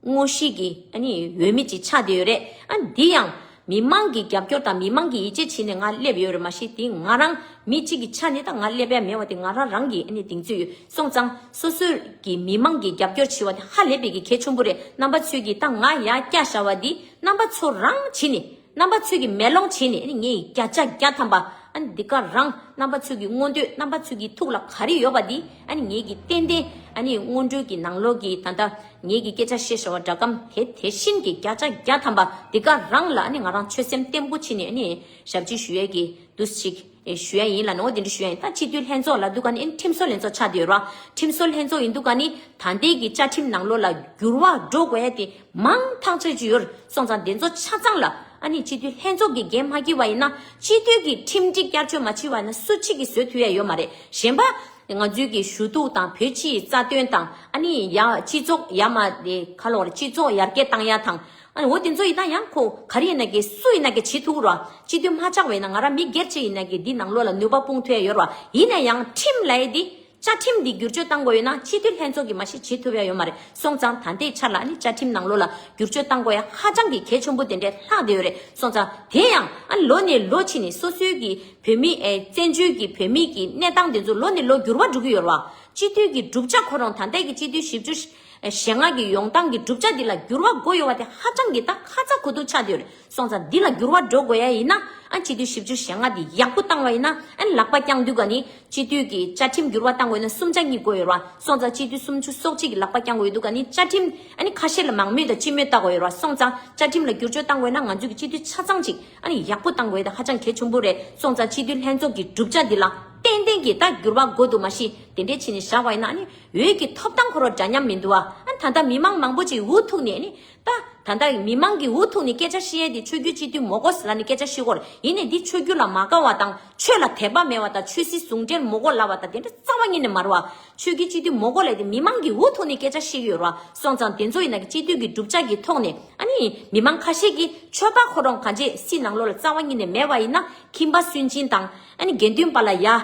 དངོས་གཞི་གི་ཨ་ནི་འོས་མི་ཅིག་ཆགས་བསྡད་ཡོད་རེད། ཨ་ནི་འདི་ཡང་མི་མང་གི་རྒྱབ་སྐྱོར་དང་མི་མང་གི་ཡིད་ཆེས་བྱས་ནས་ང་སླེབས་ཡོད་རེད། མ་གཞི་དེ་ང་རང་མི་གཅིག་གི་ཆ་ནས་ད་ང་སླེབས་ཡ་མེད་པ་དེ་ང་རང་རང་གི་ཨ་ནི་གདེང་ཚོད་ཡོད། སོང་ཙང་སོ་སོའི་གི་མི་མང་གི་རྒྱབ་སྐྱོར་བྱེད་པ་དེ་ཧ་ལས་པའི་གི་གལ་ཆེན་པོ་རེད། རྣམ་པ་ཚོས་གི་ད་ང་ཡར་བསྐྱལ་བཞག་པ་འདི་རྣམ་པ་ཚོ་རང་བྱས་ནས། རྣམ་པ་ཚོས་ཀྱི་མེ་ལོང་བྱས་ནས། ཨ་ནི་ངས་བརྒྱ་ཆ་བརྒྱ་ཐམ་པ། ཨ་ནི་འདི་ག་རང་རྣམ་པ་ཚོས་ཀྱི་མངོན་འདོད། རྣམ་པ་ཚོས་ཀྱི་ཐུགས་ལ་ག་རེ་ཡོད་པ་འདི། ཨ་ནི་ངས་ཀྱི་ཏན་ཏན། ཨ་ནི་སྔོན་འགྲོའི་གི་ནང་ལོགས་ཀྱི་ད་ལྟ་ངས་ཀྱི་སྐད་ཆ་བཤད་བཞག་པ་འདྲ་གམ། དེ་དེ་བཞིན་གྱི་བརྒྱ་ཆ་བརྒྱ་ཐམ་པ་འདི་ག་རང་ལ། ཨ་ནི་ང་རང་ཆོད་སེམས་བརྟན་པོ་བྱས་ནས། ཨ་ནི་ཞབས་ཕྱི་ཞུ་ཡས་ཀྱི་འདུག་ཅིག་ཞུ་ཡ་ཡིན་ལབ་ནོ། དེ་འདྲ་ཞུ་ཡ་ཡིན། ད་སྤྱི་འཐུས་ལྷན་ཚོགས་ལབ་དུས་ག་ནི་ཨ་ནི་ཁྲིམས་བཟོ་ལྷན་ཚོགས་ཆགས་བསྡད་ཡོད་ར། ཁྲིམས་བཟོ་ལྷན་ཚོགས་ཡིན་དུས་ག་ནི་ད་ལྟའི་གི་བཅའ་ཁྲིམས་ནང་ལོགས་ལ་འགྱུར་བ་འགྲོ་དགོས་ཡ་དེ་མང་ཐག་ཆོད་ཅིག་ཡོད་རེད། སོང་ཙང་དེ་ཚོ་ཆ་ཚང་ལ་ཨ་ནི་སྤྱི་འཐུས་ལྷན་ཚོགས་ཀྱིས་འགན་མ་འཁྱེར་བ་ཡིན་ན། སྤྱི་འཐུས་ཀྱིས་ཁྲིམས་སྒྲིག་བསྐྱར་བཅོས་མ་བྱས་པ་ཡིན་ན་སུ་གཅིག་གིས་བཟོ་ཐུབ་ཡ་ཡོད་མ་རེད། གཞན་པ་ང་ཚོའི་གི་ཞུ་གཏུག་དང་། བོད་སྤྱིའི་རྩ་དོན་དང་། ཨ་ནི་ཡ་སྤྱི་ཚོགས་ཡར་མར་དེ་ག་ལབ་དགོས་རེད། སྤྱི་ཚོགས་ཡར་རྒྱས་བཏང་ཡ་དང་། ཨ་ནི་འོ་དེ་ཚོ་ཡིན་ན་ཡང་ཁོ་ག་རེ་ཡིན་ན་གི་སུ་ཡིན་ན་གི་བྱེད་ཐུབ་ར། སྤྱི་འཐུས་མ་ཆགས་པ་ཡིན་ན་ང་རང་མི་སྒེར་གཅིག་ཡིན་ན་གི་འདི་ནང་ལོགས་ལ་ནུས་པ་སྤུངས་ཐུབ་ཡ་ཡོད་ར། ཡིན་ན་ཡང་ཁྲིམས་ལབ་ཡ་འདི། བཅའ་ཁྲིམས་འདི་བསྒྱུར་བཅོས་བཏང་དགོས་ཡོད་ན་སྤྱི་འཐུས་ལྷན་ཚོགས་ཀྱིས་མ་གཞི་བྱེད་ཐུབ་ཡ་ཡོད་མ་རེད། སོང་ཙང་ད་ལྟའི་ཆར་ལ་ཨ་ནི་བཅའ་ཁྲིམས་ནང་ལོགས་ལ་བསྒྱུར་བཅོས་བཏང་དགོས་ཡ་ཧ་ཅང་གི་གལ་ཆེན་པོ་དེ་འདྲས་ལྷག་བསྡད་ཡོད་རེད། སོང་ཙང་དེ་ཡང་ཨ་ནི་ལོ་ནས་ལོ་ཕྱིན་ནས་སོ་སོའི་གི་བོད་མི་ཨེ་བཙན་བྱོལ་གྱི་བོད་མི་གི་གནས་སྟངས་དེ་ཚོ་ལོ་ནས་ལོ་འགྱུར་བ་འགྲོ་གི་ཡོད་རེད་བ། སྤྱི་འཐུས་ཀྱི་གྲུབ་ཆ་ཁོ་རང་། ད་ལྟའི་གི་སྤྱི་འཐུས་བཞི་བཅུ་ཞེ་ལྔ་གི་ཡོང་སྟངས་ཀྱི་གྲུབ་ཆ་འདི་ལ་འགྱུར་བ་དགོས་ཡོད་པ་དེ་ཧ་ཅང་གི་ད་ཁ་ཚ་དགོས་གཏུགས་ཆགས་བསྡད་ཡོད་རེད། སོང་ཙང་འདི་ལ་འགྱུར་བ་འགྲོ་དགོས་ཡ་ཡིན་ན། ཨ་སྤྱི་འཐུས་བཞི་བཅུ་ཞེ་ལྔ་འདི་ཡག་པོ་བཏང་བ་ཡིན་ན། ཨ་ལག་པ་བརྐྱངས་དུས་ག་ནི་སྤྱི་འཐུས་ཀྱི་བཅའ་ཁྲིམས་འགྱུར་བ་བཏང་དགོས་ན་གསུམ་ཆ་གཉིས་དགོས་ཡོད་རེད་བ། སོང་ཙང་སྤྱི་འཐུས་སུམ་ཅུ་སོ་གཅིག་གི་ལག་པ་བརྐྱངས་དགོས་ཡོད་དུས་ག་ནི་བཅའ་ཁྲིམས་ཨ་ནི་ཁ་ཤས་ལ་མང་མོས་དང་སྤྱི་མོས་བལྟ་དགོས་ཡོད་རེད་བ། སོང་ཙང་བཅའ་ཁྲིམས་ལ་འགྱུར་བཅོས་བཏང་དགོས་ན་ང་ཚོས་ཀྱི་སྤྱི་འཐུས་ཆ་ཚང་ཅིག་ཨ་ནི་ཡག་པོ་བཏང་དགོས་ཡ་དེ་ཧ་ཅང་གལ་ཆེན་པོ་རེད། སོང་ཙང་སྤྱི་འཐུས་ལྷན་ཚོགས་ཀྱི་གྲུབ་ཆ་འདི་ལ་ཏན་ཏན་གྱི་ད་འགྱུར་བ་དགོས་འདུག། མ་གཞི་དེ་འདྲས་བྱས་ནས་བཞག་པ་ཡིན་ན་ཨ་ནི་འོས་ཀྱི་ཐོབ་ཐང་ཁོ་རང་འདྲ་མཉམ་མི་འདུག་ཨ། ཨ་ནི་ད་ལྟ་མི་མང་མང་པོ་ཅིག་འུ་ཐུག་ནས་ཨ་ནི་ད་ད་ལྟ་མི་མང་གི་འུ་ཐུག་ནས་སྐད་ཆ་བཤད་ཡས་དེ་ཆོས་བརྒྱུད་སྤྱི་འཐུས་མི་དགོས་ལབ་ནས་སྐད་ཆ་བཤད་ཀྱི་ཡོད་རེད། ཡིན་ནའི་འདི་ཆོས་བརྒྱུད་ལ་མ་དགའ་བ་དང་། ཆོས་ལ་དད་པ་མེད་པ་དང་། ཆོས་སྲིད་ཟུང་འབྲེལ་མི་དགོས་ལབ་པ་དང་དེ་འདྲ་རྩ་བ་ཉིད་ནས་མ་རེད་བ། ཆོས་བརྒྱུད་སྤྱི་འཐུས་མི་དགོས་ལབ་དེ་མི་མང་གི་འུ་ཐུག་ནས་སྐད་ཆ་བཤད་ཀྱི་ཡོད་རེད་བ། སོང་ཙང་དེ་ཚོ་ཡིན་ན་གི་སྤྱི་འཐུས་ཀྱི་གྲུབ་ཆ་གི་ཐོག་ནས་ཨ་ནི་མི་མང་ཁ་ཤས་ཀྱིས་ཆོས་པ་ཁོ་རང་གང་ཅི་སྲིད་ནང་ལོགས་ལ་རྩ་བ་ཉིད་ནས་མེད་པ་ཡིན་ན། ཁྱིམ་པ་སུན་འབྱིན་དང་། ཨ་ནི་དགེ་འདུན་པ་ལ་ཡ་ཨ་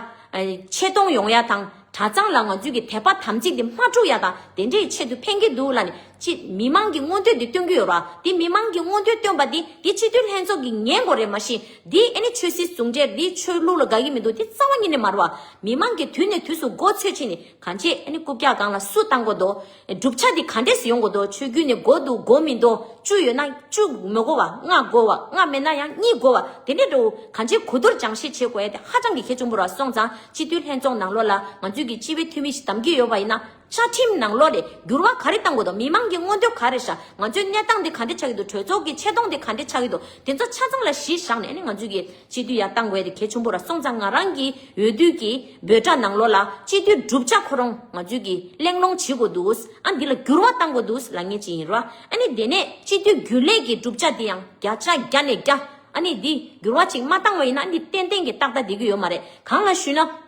ཆེ་མཐོང་ཡོང་ཡ་དང་། གྲྭ་ཚང་ལ་ང་ཚོའི་གི་དད་པ་དམ་ཚིག་དེ་མ་འཁྲུག་ཡ་དང་དེ་འདྲའི་ཆེད་དུ་ཕན་གྱི་འདུག་ལབ་ནས་ཅི་མི་མང་གི་མངོན་འདོད་དེ་སྟོན་གྱི་ཡོད་ར། དེ་མི་མང་གི་མངོན་འདོད་སྟོན་པ་དེ་དེ་སྤྱི་འཐུས་ལྷན་ཚོགས་ཀྱི་ངན་དགོས་རེད། མ་གཞི་དེ་ཨ་ནི་ཆོས་སྲིད་ཟུང་འབྲེལ། དེ་ཆོས་ལུགས་ལ་དགའ་གི་མི་འདུག། དེ་རྩ་བ་ཉིད་ནས་མ་རེད་བ། མི་མང་གི་དུས་ནས་དུས་སུ་མགོ་ཚོས་ཕྱིན་ནས་གང་བྱེད། ཨ་ནི་རྐུབ་བཀྱག་སྒང་ལ་སུ་བཏང་དགོས་འདུག། སྒྲུབ་བྱ་འདི་ག་འདྲས་སེ་ཡོང་དགོས་འདུག། ཆོས་བརྒྱུད་ནས་དགོས་འདུག་དགོས་མི་འདུག། བཅུ་ཡོད་ན་བཅུ་མི་དགོས་པ། ལྔ་དགོས་པ། ལྔ་མེད་ན་ཡང་གཉིས་དགོས་པ། དེ་འདྲས་འགྲོ་གང་བྱེད་གོ་བསྡུར་སྦྱང་བཤད་བྱེད་དགོས་ཡ་དེ་ཧ་ཅང་གི་གལ་ཆེན་པོ་ར། སོང་ཙང་སྤྱི་འཐུས་ལྷན་ཚོགས་ནང་ལོགས་ལ་ང་ཚོས་ཀྱི་སྤྱི་པའི་འཐུས་མི་ཞིག་བདམས་ཀྱི་ཡོད་པ་ཡིན་ན། བཅའ་ཁྲིམས་ནང་ལོགས་ལ་འགྱུར་བ་ག་རེ་གཏང་དགོས་འདུག། མི་མང་གི་མངོན་འདོད་ག་རེ་ཤག། ང་ཚོའི་གནས་སྟངས་འདི་ག་འདྲས་ཆགས་ཀྱི་འདུག། གྲོས་ཚོགས་ཀྱི་ཆེ་མཐོང་འདི་ག་འདྲས་ཆགས་ཀྱི་འདུག། དེ་ཚོ་ཆ་ཚང་ལ་གཞི་བཞག་ནས་ཨ་ནི་ང་ཚོས་ཀྱི་སྤྱི་འཐུས་ཡར་བཏང་དགོས་ཡ་དེ་གལ་ཆེན་པོ་ར། སོང་ཙང་ང་རང་གི་འོས་བསྡུ་གི་འབོད་སྒྲ་ནང་ལོགས་ལ་སྤྱི་འཐུས་བསྒྲུབ་བྱ་ཁོ་རང་ང་ཚོས་ཀྱི་གླེང་སློང་བྱེད་དགོས་འདུག། ཨ་འདི་ལ་འགྱུར་བ་གཏང་དགོས་འདུག་ལབ་མཁན་ཅིག་ཡིན་ར། ཨ་ནི་དེ་ནས་སྤྱི་འཐུས་རྒྱུན་ལས་ཀྱི་བསྒྲུབ་བྱ་དེ་ཡང་བརྒྱ་ཆ་བརྒྱ་ནས་བརྒྱ། ཨ་ནི་འདི་འགྱུར་བ་ཅིག་མ་བཏང་བ་ཡིན་ན་ཨ་ནི་ཏན་ཏན་གྱི་ཏག་ཏག་བསྡད་ཀྱི་ཡོད་མ་རེད། གང་ལ་ཞུས་ན།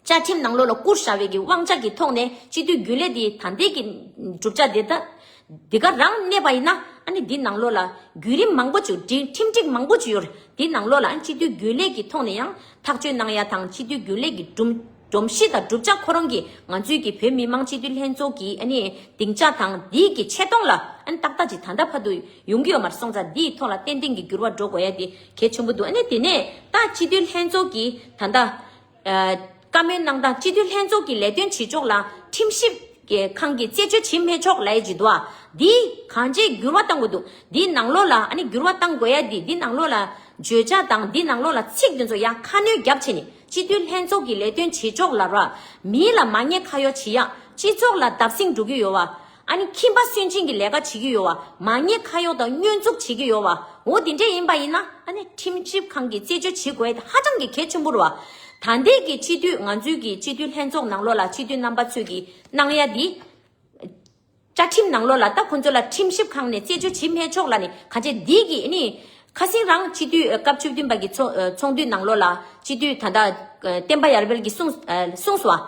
བཅའ་ཁྲིམས་ནང་ལོགས་ལ་བསྐུར་བཞག་པའི་གི་དབང་ཆ་གི་ཐོག་ནས་སྤྱི་འཐུས་རྒྱུན་ལས་དེ་ད་ལྟའི་གི་བསྒྲུབ་བྱ་དེ་ད་འདི་ག་རང་གནས་པ་ཡིན་ན། ཨ་ནི་འདི་ནང་ལོགས་ལ་བརྒྱུད་རིམ་མང་པོ་ཅིག་ཁྲིམས་སྒྲིག་མང་པོ་ཅིག་ཡོད་རེད། འདི་ནང་ལོགས་ལ་ཨ་ནི་སྤྱི་འཐུས་རྒྱུན་ལས་ཀྱི་ཐོག་ནས་ཡང་ཐག་གཅོད་གནང་ཡ་དང་། སྤྱི་འཐུས་རྒྱུན་ལས་ཀྱི་སྒྲུབ་ སྒྲོམ་གཞི་དང་གྲུབ་ཆ་ཁོ་རང་གིས་ང་ཚོའི་གི་བོད་མི་མང་སྤྱི་འཐུས་ལྷན་ཚོགས་ཀྱི་ཨ་ནི་སྡིངས་ཆ་དང་འདིའི་གི་ཆེ་མཐོང་ལ་ཨ་ནི་ཏག་ཏག་ཅིག་ད་ལྟ་བར་དུ་ཡོང་གི་ཡོད་མ་རེད། སོང་ཙང་འདིའི་ཐོག་ལ་ཏན་ཏན་གྱི་འགྱུར་བ་འགྲོ་དགོས་ཡ་དེ་གལ་ཆེན་པོ་འདུག་ཨ་ནི་དེ་ནས་ད་སྤྱི་འཐུས་ལྷན་ཚོགས་ཀྱི་ད་ལྟ་ཨ་བཀའ་མོལ་གནང་སྟངས། སྤྱི་འཐུས་ལྷན་ཚོགས་ཀྱི་ལས་དོན་བྱེད་ཕྱོགས་ལ་ཁྲིམས་ཞིབ་ཀྱི་ཁང་གིས་རྩད་གཅོད་བྱེད་མི་ཆོག་ལབ་ཡ་ཅིག་འདུག་ཨ། འདི་གང་ཅིའི་འགྱུར་བ་གཏང་དགོས་འདུག་འདི་ནང་ལོགས་ལ་ཨ་ནི་འགྱུར་བ་གཏང་དགོས་ཡ་འདི་འདི་ནང་ལོགས་ལ་བརྗོད་བྱ་དང་འདི་ནང་ལོགས་ལ་ཚིག་འདི་ཚོ་ཡང་ཁ་སྣོན་བརྒྱབ་བྱས་ནས་སྤྱི་འཐུས་ལྷན་ཚོགས་ཀྱི་ལས་དོན་བྱེད་ཕྱོགས་ལ་ར་མི་ལ་མ་ཉེས་ཁ་གཡོག་བྱེད་ཡ། སྤྱི་ཚོགས་ལ་བརྡབ་གསིག་འགྲོ་གི་ཡོད་བ། ཨ་ནི་ཁྱིམ་པ་སུན་འབྱིན་གྱི་ལས་ཀ་བྱེད་ཀྱི་ཡོད་བ། མ་ཉེས་ཁ་གཡོག་དང་བསྙོན་འཛུགས་བྱེད་ཀྱི་ཡོད་བ། འོ་དེ་འདྲས་ཡིན་པ་ཡིན་ན་ཨ་ནི་ཁྲིམས་ཞིབ་ཁང་གིས་རྩད་གཅོད་བྱེད་དགོས་ཡ་དེ་ཧ་ཅང་གི་གལ་ཆེན་པོ་རེད་བ། ད་ལྟའི་གི་སྤྱི་འཐུས་ང་ཚོའི་གི་སྤྱི་འཐུས་ལྷན་ཚོགས་ནང་ལོགས་ལ་སྤྱི་འཐུས་རྣམ་པ་ཚོས་གི་གནང་ཡ་འདི། བཅའ་ཁྲིམས་ནང་ལོགས་ལ་ད་ཁོ་ཚོ་ལ་ཁྲིམས་ཞིབ་ཁང་ནས་རྩད་གཅོད་བྱེད་མི་ཆོག་ལབ་ནས་ག་ཅེ་འདི་གི་ཨ་ནི་ཁ་སང་རང་སྤྱི་འཐུས་སྐབས་བཅུ་བདུན་པ་གི་ཚོགས་ཚོགས་འདུའི་ནང་ལོགས་ལ་སྤྱི་འཐུས་ད་ལྟ་བསྟན་པ་ཡར་འཕེལ་གྱིས་གསུངས་གསུངས་སོང་བ།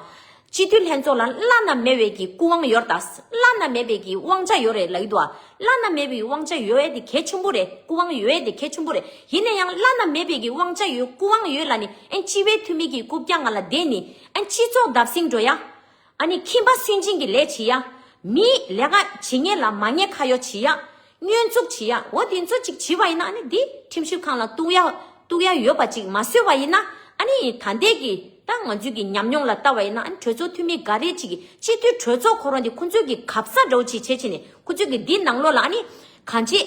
སྤྱི་འཐུས་ལྷན་ཚོགས་ལ་བླ་ན་མེད་པའི་གི་སྐུ་དབང་ཡོད་རེད་ད། བླ་ན་མེད་པའི་གི་དབང་ཆ་ཡོད་རེད་ལབ་ཀྱི་འདུག་བ། བླ་ན་མེད་པའི་དབང་ཆ་ཡོད་ཡས་དེ་གལ་ཆེན་པོ་རེད། སྐུ་དབང་ཡོད་ཡས་དེ་གལ་ཆེན་པོ་རེད། ཡིན་ན་ཡང་བླ་ན་མེད་པའི་གི་དབང་ཆ་ཡོད་སྐུ་དབང་ཡོད་ལབ་ནས་ཨན་སྤྱི་བའི་འཐུས་མི་གི་རྐུབ་བཀྱག་ང་ལ་བསྡད་ནས་ཨན་སྤྱི་ཚོགས་བརྡབ་གསིག་འགྲོ་ཡ། ཨ་ནི་ཁྱིམ་པ་སུན་འབྱིན་གྱི་ལས་བྱེད་ཡ། མི་ལས་ཀ་བྱེད་མཁན་ལ་མ་ཉེས་ཁ་གཡོག་བྱེད་ཡ། བསྙོན་འཛུགས་བྱེད་ཡ། འོ་དེ་ཚོ་ཅིག་བྱེད་པ་ཡིན་ན་ཨ་ནི་འདི་ཁྲིམས་ཞིབ་ཁང་ལ་གཏུག་ཡ་གཏུག་ཡ་ཡོད་པ་ཅིག་མ་བཟོས་པ་ཡིན་ན་ཨ་ནི་ད་ལྟའི་གི་ད་ང་ཚོའི་གི་ཉམས་མྱོང་ལ་ལྟ་བ་ཡིན་ན་ཨ་ནི་གྲོས་ཚོགས་འཐུས་མི་འགའ་རེ་ཅིག་གི་སྤྱི་འཐུས་གྲོས་ཚོགས་ཁོ་རང་དེ་ཁོ་ཚོའི་གི་གབ་ས་འདྲ་བོ་ཅིག་བྱེད་བྱེད་ནས་ཁོ་ཚོའི་གི་འདི་ནང་ལོགས་ལ་ཨ་ནི་གང་ཅི།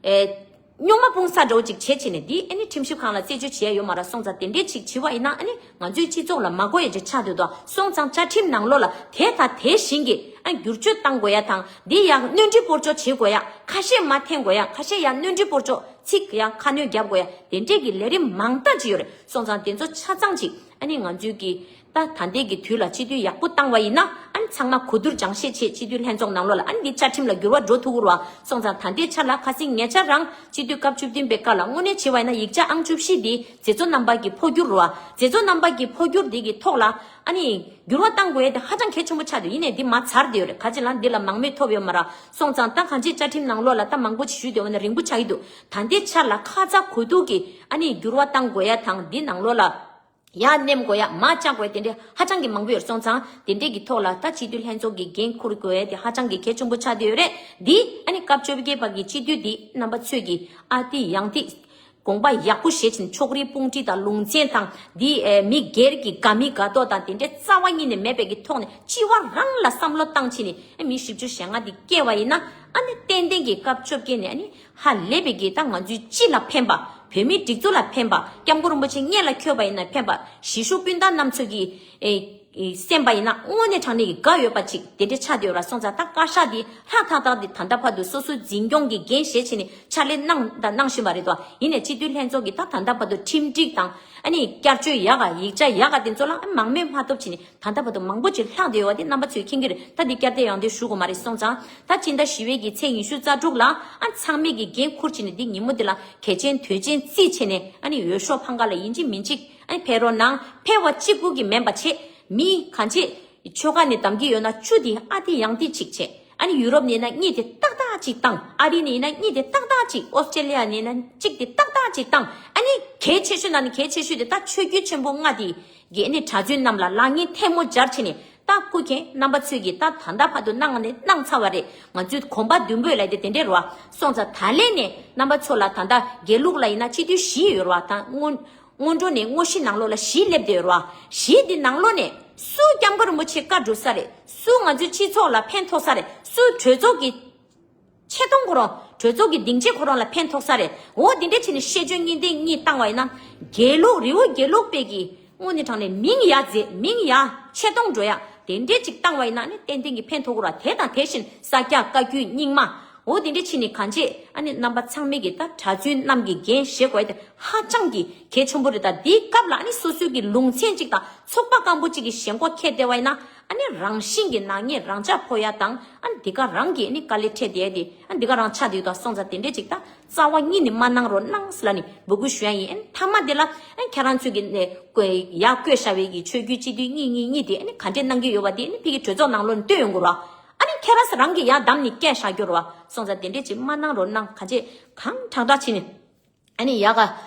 ཨེ། སྨྱོན་མ་སྤུངས་ས་འདྲ་བོ་ཅིག་བྱེད་བྱེད་ནས་འདི་ཨ་ནི་ཁྲིམས་ཞིབ་ཁང་ལ་རྩད་གཅོད་བྱེད་ཡ་ཡོད་མ་རེད། སོང་ཙང་དེ་འདྲས་ཅིག་བྱེད་པ་ཡིན་ན་ཨ་ནི་ང་ཚོའི་སྤྱི་ཚོགས་ལ་མ་དགོས་ཡ་ཅིག་ཆགས་སྡོད་དོ། སོང་ཙང་བཅའ་ཁྲིམས་ནང་ལོགས་ལ་དེ་དང་དེ་བཞིན་གྱི་ཨ་བསྒྱུར་བཅོས་གཏང་དགོས་ཡ་དང་འདི་ཡང་སྣོན་འཕྲི་སྤོར་གཅོག་བྱེད་དགོས་ཡ། ཁ་ཤས་མ་འཐེན་དགོས་ཡ། ཁ་ཤས་ཡང་སྣོན་འཕྲི་སྤོར་གཅོག་ཚིག་ཡང་ཁ་སྣོན་རྒྱབ་དགོས་ཡ། དེ་འདྲས་ཀྱི་ལས་རིམ་མང་དག་ཅིག་ཡོད་རེད། སོང་ཙང་དེ་ཚོ་ཆ་ཚང་ཅིག་ཨ་ནི་ང་ཚོའི་གི་ད་ད་ལྟའི་གི་དུས་ལ་སྤྱི་འཐུས་ཡག་པོ་བཏང་བ་ཡིན་ན་ཨ་ནི་ཚང་མ་གོ་བསྡུར་སྦྱང་བཤད་བྱེད། སྤྱི་འཐུས་ལྷན་ཚོགས་ནང་ལོགས་ལ་ཨ་ནི་འདི་བཅའ་ཁྲིམས་ལ་འགྱུར་བ་འགྲོ་ཐུབ་ཀྱི་རེད་བ། སོང་ཙང་ད་ལྟའི་ཆ་ལ་ཁ་སང་ཉེ་ཆར་རང་སྤྱི་འཐུས་སྐབས་བཅུ་བདུན་པའི་སྐབས་ལ་དངོས་གནས་བྱས་པ་ཡིན་ན་ཡིག་ཆ་ཨང་བཅུ་བཞི་འདི་མཛད་གཙོ་རྣམ་པ་གི་འཕོ་འགྱུར་རེད་བ། མཛད་གཙོ་རྣམ་པ་གི་འཕོ་འགྱུར་འདི་གི་ཐོག་ལ་ཨ་ནི་འགྱུར་བ་གཏང་དགོས་ཡ་དེ་ཧ་ཅང་གལ་ཆེན་པོ་ཆགས་འདུག་ཡིན་ནའི་འདི་མ་ཚར་བསྡད་ཡོད་རེད། ག་ཅི་ལ་འདི་ལ་མང་མོས་ཐོབ་ཡོད་མ་རེད། སོང་ཙང་ད་གང་ཅི་བཅའ་ཁྲིམས་ནང་ལོགས་ལ་ད་མང་པོ་ཅིག་ཞུས་བསྡད་ཡོད་ན་རིང་པོ་ཆགས་ཀྱི་འདུག་ད་ལྟའི་ཆ་ལ་ཁ་ཚ་དགོས་གཏུགས་ཀྱི་ཨ་ནི་འགྱུར་བ་གཏང་དགོས་ཡ་དང་འདི་ནང་ལོགས་ལ། ཡར་ནེམ་དགོས་ཡ་མར་བཅག་དགོས་ཡ་དེ་འདྲས་ཧ་ཅང་གི་མང་པོ་ཡོད་སོང་ཙང་དེ་འདྲས་ཀྱི་ཐོག་ལ་ད་སྤྱི་འཐུས་ལྷན་ཚོགས་ཀྱི་འགན་འཁུར་དགོས་ཡ་དེ་ཧ་ཅང་གི་གལ་ཆེན་པོ་ཆགས་བསྡད་ཡོད་རེད། འདི་ཨ་ནི་སྐབས་བཅོ་བརྒྱད་པ་གི་སྤྱི་འཐུས་འདི་རྣམ་པ་ཚོས་ཀྱི་ཨ་ཏི་ཡང་ཏི་དགོངས་པ་ཡག་པོ་བཞེས་ཕྱིན་ཕྱོགས་རིས་དཔུང་སྒྲིག་དང་ལུང་ཚན་དང་འདི་ཨེ་མི་སྒེར་གྱི་དགའ་མི་དགའ་མདོག་དང་དེ་འདྲས་རྩ་བ་ཉིད་ནས་མེད་པའི་གི་ཐོག་ནས་སྤྱི་བ་རང་ལ་བསམ་བློ་བཏང་ཕྱིན་ནས་ཨ་མི་བཞི་བཅུ་ཞེ་ལྔ་འདི་སྐྱེལ་བ་ཡིན་ན་ཨ་ནི་ཏན་ཏན་གྱི་སྐབས་བཅོ་བརྒྱད་ནས་ཨ་ནི། ཧ་ལས་པའི་གི་ད་ང་ཚོའི་སྤྱི་ལ་ཕན་པ། བོད་མིའི་སྒྲིག་འཛུགས་ལ་ཕན་པ། སྐྱབས་མགོན་རིན་པོ་ཆེ་སྔོན་ལ་འཁྱོལ་བ་ཡིན་ན་ཕན་པ། གཞིས་བཞུགས་སྤུན་ཟླ་རྣམ་ཚོ་གི་ཨེ་ཨེ་གསན་པ་ཡིན་ན་དངོས་གནས་དྲང་གནས་ཀྱི་དགའ་ཡོད་པ་ཅིག་དེ་འདྲ་ཆགས་བསྡད་ཡོད་ར། སོང་ཙང་ད་བཀའ་ཤག་འདི་ལྷག་ཐག་ཐག་འདི་ད་ལྟ་བར་དུ་སོ་སོའི་འཛིན་སྐྱོང་གི་འགན་བཞེས་བྱས་ནས་ཕྱག་ལས་གནང་དང་གནང་བཞིན་པ་རེད་དོ། ཡིན་ནའི་སྤྱི་འཐུས་ལྷན་ཚོགས་ཀྱིས་ད་ད་ལྟ་བར་དུ་ཁྲིམས་སྒྲིག་དང་ཨ་ནི་བསྐྱར་བཅོས་ཡག་ག་ཡིག་ཆ་ཡག་ག་དེ་ཚོ་ལ་མང་མོས་མ་ཐོབ་བྱས་ནས། ད་ལྟ་བར་དུ་མང་པོ་ཅིག་ལྷག་བསྡད་ཡོད་པ་དེ་རྣམ་པ་ཚོས་མཁྱེན་གྱི་རེད། ད་འདི་བསྐྱར་ཟློས་ཡང་ཟློས་ཞུ་དགོས་མ་རེད། སོང་ཙང་ད་སྤྱི་ཟླ་བཞི་པའི་གི་ཚེས་ཉི་ཤུ་རྩ་དྲུག་ལ་ཨ་ཚང་མས་ཀྱི་འགན་འཁུར་བྱས་ནས་འདི་ཉིན་མོ་འདི་ལ་གལ་ཆེན་དོན་ཆེན་བརྩིས་བྱས་ནས་ཨ་ནི་འོས་ཤོག་འཕང་ཁ་ལ་ཡིན་གཅིག་མིན་གཅིག་ཨ་ནི་ཕེབས་རོགས་གནང་། ཕེབས་པ་གཅིག་པུ་གི་མིན་པ་བྱས་མི་གང་ཆེ་ཆོལ་ཁ་ནས་བདམས་ཀྱི་ཡོད་ན་བཅུ་དེ་ཨ་ཏི་ཡང་ཏི་གཅིག་བྱས། ཨ་ནི་ཡུ་རོབ་ནས་ན་གཉིས་དེ་ཏག་ཏག་གཅིག་བཏང་། ཨ་རི་ནས་ན་གཉིས་དེ་ཏག་ཏག་གཅིག་ཨོ་སི་ཀྲེ་ལི་ཡ་ནས་ན་གཅིག་དེ་ཏག་ཏག་གཅིག་བཏང་། ཨ་ནི་གལ་ཆེ་ཤོས་ནང་ནས་གལ་ཆེ་ཤོས་དེ་ད་ཆོས་བརྒྱུད་ཆེན་པོ་ལྔ་དེ། གི་ཨ་ནི་གྲྭ་བཙུན་རྣམས་ལ་ལག་གཉིས་ཐལ་མོ་སྦྱར་བྱས་ནས་ད་སྐུ་མཁྱེན་རྣམ་པ་ཚོས་ཀྱིས་ད་ད་ལྟ་བར་དུ་གནང་ནས་གནང་ཚར་བ་རེད། ང་ཚོའི་གོམ་པ་མདུན་སྤོས་ལབ་དེ་དེ་འདྲས་རེད་བ། སོང་ཙང་ད་ལན་ནས་རྣམ་པ་ཚོ་ལ་ད་ལྟ་དགེ་ལུགས་ལ་ཡིན་ན་སྤྱི་འཐུས་བཞི་ཡོད་རེད་བ། ད་སྔོན་སྔོན་འགྲོ་ནས་དངོས་གཞི་ནང་ལོགས་ལ་བཞི་སླེབས་བསྡད་ཡོད་རེད་བ། བཞི་འདི་ནང་ལོགས་ནས་སུ་སྐྱབས་མགོན་རིན་པོ་ཆེ་བཀའ་སྒྲུབ་ས་རེད། སུ་ང་ཚོའི་སྤྱི་ཚོགས་ལ་ཕན་ཐོགས་ས་རེད། སུ་གྲོས་ཚོགས་ཀྱི་ཆེ་མཐོང་ཁོ་རང་གྲོས་ཚོགས་ཀྱི་སྡིངས་ཆ་ཁོ་རང་ལ་ཕན་ཐོགས་ས་རེད། འོ་འདི་འདྲ་བྱས་ནས་ཤེས་འཇོན་གཉིས་ལྡན་གཉིས་བཏང་བ་ཡིན་ན་དགེ་ལུགས་རི་བོ་དགེ་ལུགས་པའི་གི་དངོས་གནས་དྲང་གནས་མིང་ཡ་མཛེས་མིང་ཡ་ཆེ་མཐོང་འགྲོ་ཡ་དེ་འདྲས་ཅིག་བཏང་བ་ཡིན་ན་ནི་ཏན་ཏན་གྱི་ཕན་ཐོགས་ཀྱི་རེད། དེ་དང་དེ་བཞིན་ས་སྐྱ་བཀའ་བརྒྱུད་རྙིང་མ་འོ་དེ་འདྲས་བྱས་ནས་གང་བྱེད་ཨ་ནི་རྣམ་པ་ཚང་མས་ཀྱི་ད་གྲྭ་བཙུན་རྣམས་ཀྱི་འགན་བཞེས་དགོས་ཡ་དེ་ཧ་ཅང་གི་གལ་ཆེན་པོ་རེད། ད་འདིའི་སྐབས་ལ་ཨ་ནི་སོ་སོའི་གི་ལུང་ཚན་ཅིག་དང་ཚོགས་པ་སྐམ་པོ་ཅིག་གི་ཞེན་ཁོག་ཁྱེར་བསྡད་པ་ཡིན་ན། ཨ་ནི་རང་བཞིན་གྱི་ནག་ཉེས་རང་འཇགས་ཕོག་ཡ་དང་ཨ་ནི་འདི་ག་རང་གི་ཨ་ནི་དཀའ་ལས་འཕྲད་བསྡད་ཡ་དེ་ཨ་ནི་འདི་ག་རང་ཆགས་བསྡད་ཡོད། ད་སོང་ཙང་དེ་འདྲས་ཅིག་ད་རྩ་བ་ཉིད་ནས་མ་གནང་རོགས་གནང་ཟེར་ལབ་ནས་འབོད་སྐུལ་ཞུ་ཡ་ཡིན། ཨ་ནི་མཐའ་མ་དེ་ལ་ཨ་ནི་ཁྱེད་རང་ཚོས་ཀྱི་ནས་བཀོད་ཡ་བཀོད་བཞག་པའི་གི་ཆོས་བརྒྱུད་སྤྱི་འཐུས་གཉིས་གཉིས་གཉིས་དེ་ཨ་ནི་ག་འདྲས་གནང་གི་ཡོད་པ་དེ་ཨ་ནི་ཕ་གི་གྲོས་ཚོགས་ནང་ལོགས་ནས་སྟོན་ཡོང་དགོས་ར། ཨ་ནི་ཁྱེད་རང་ཚོ་རང་གི་ཡ་བདམས་ནས་བསྐྱལ་བཞག་རྒྱུ་ར་བ། སོང་ཙང་དེ་འདྲས་ཅིག་མ་གནང་རོགས་གནང་། ག་འདྲས་གང་དྲག་དྲག་བྱས་ནས། ཨ་ནི་ཡ་ག་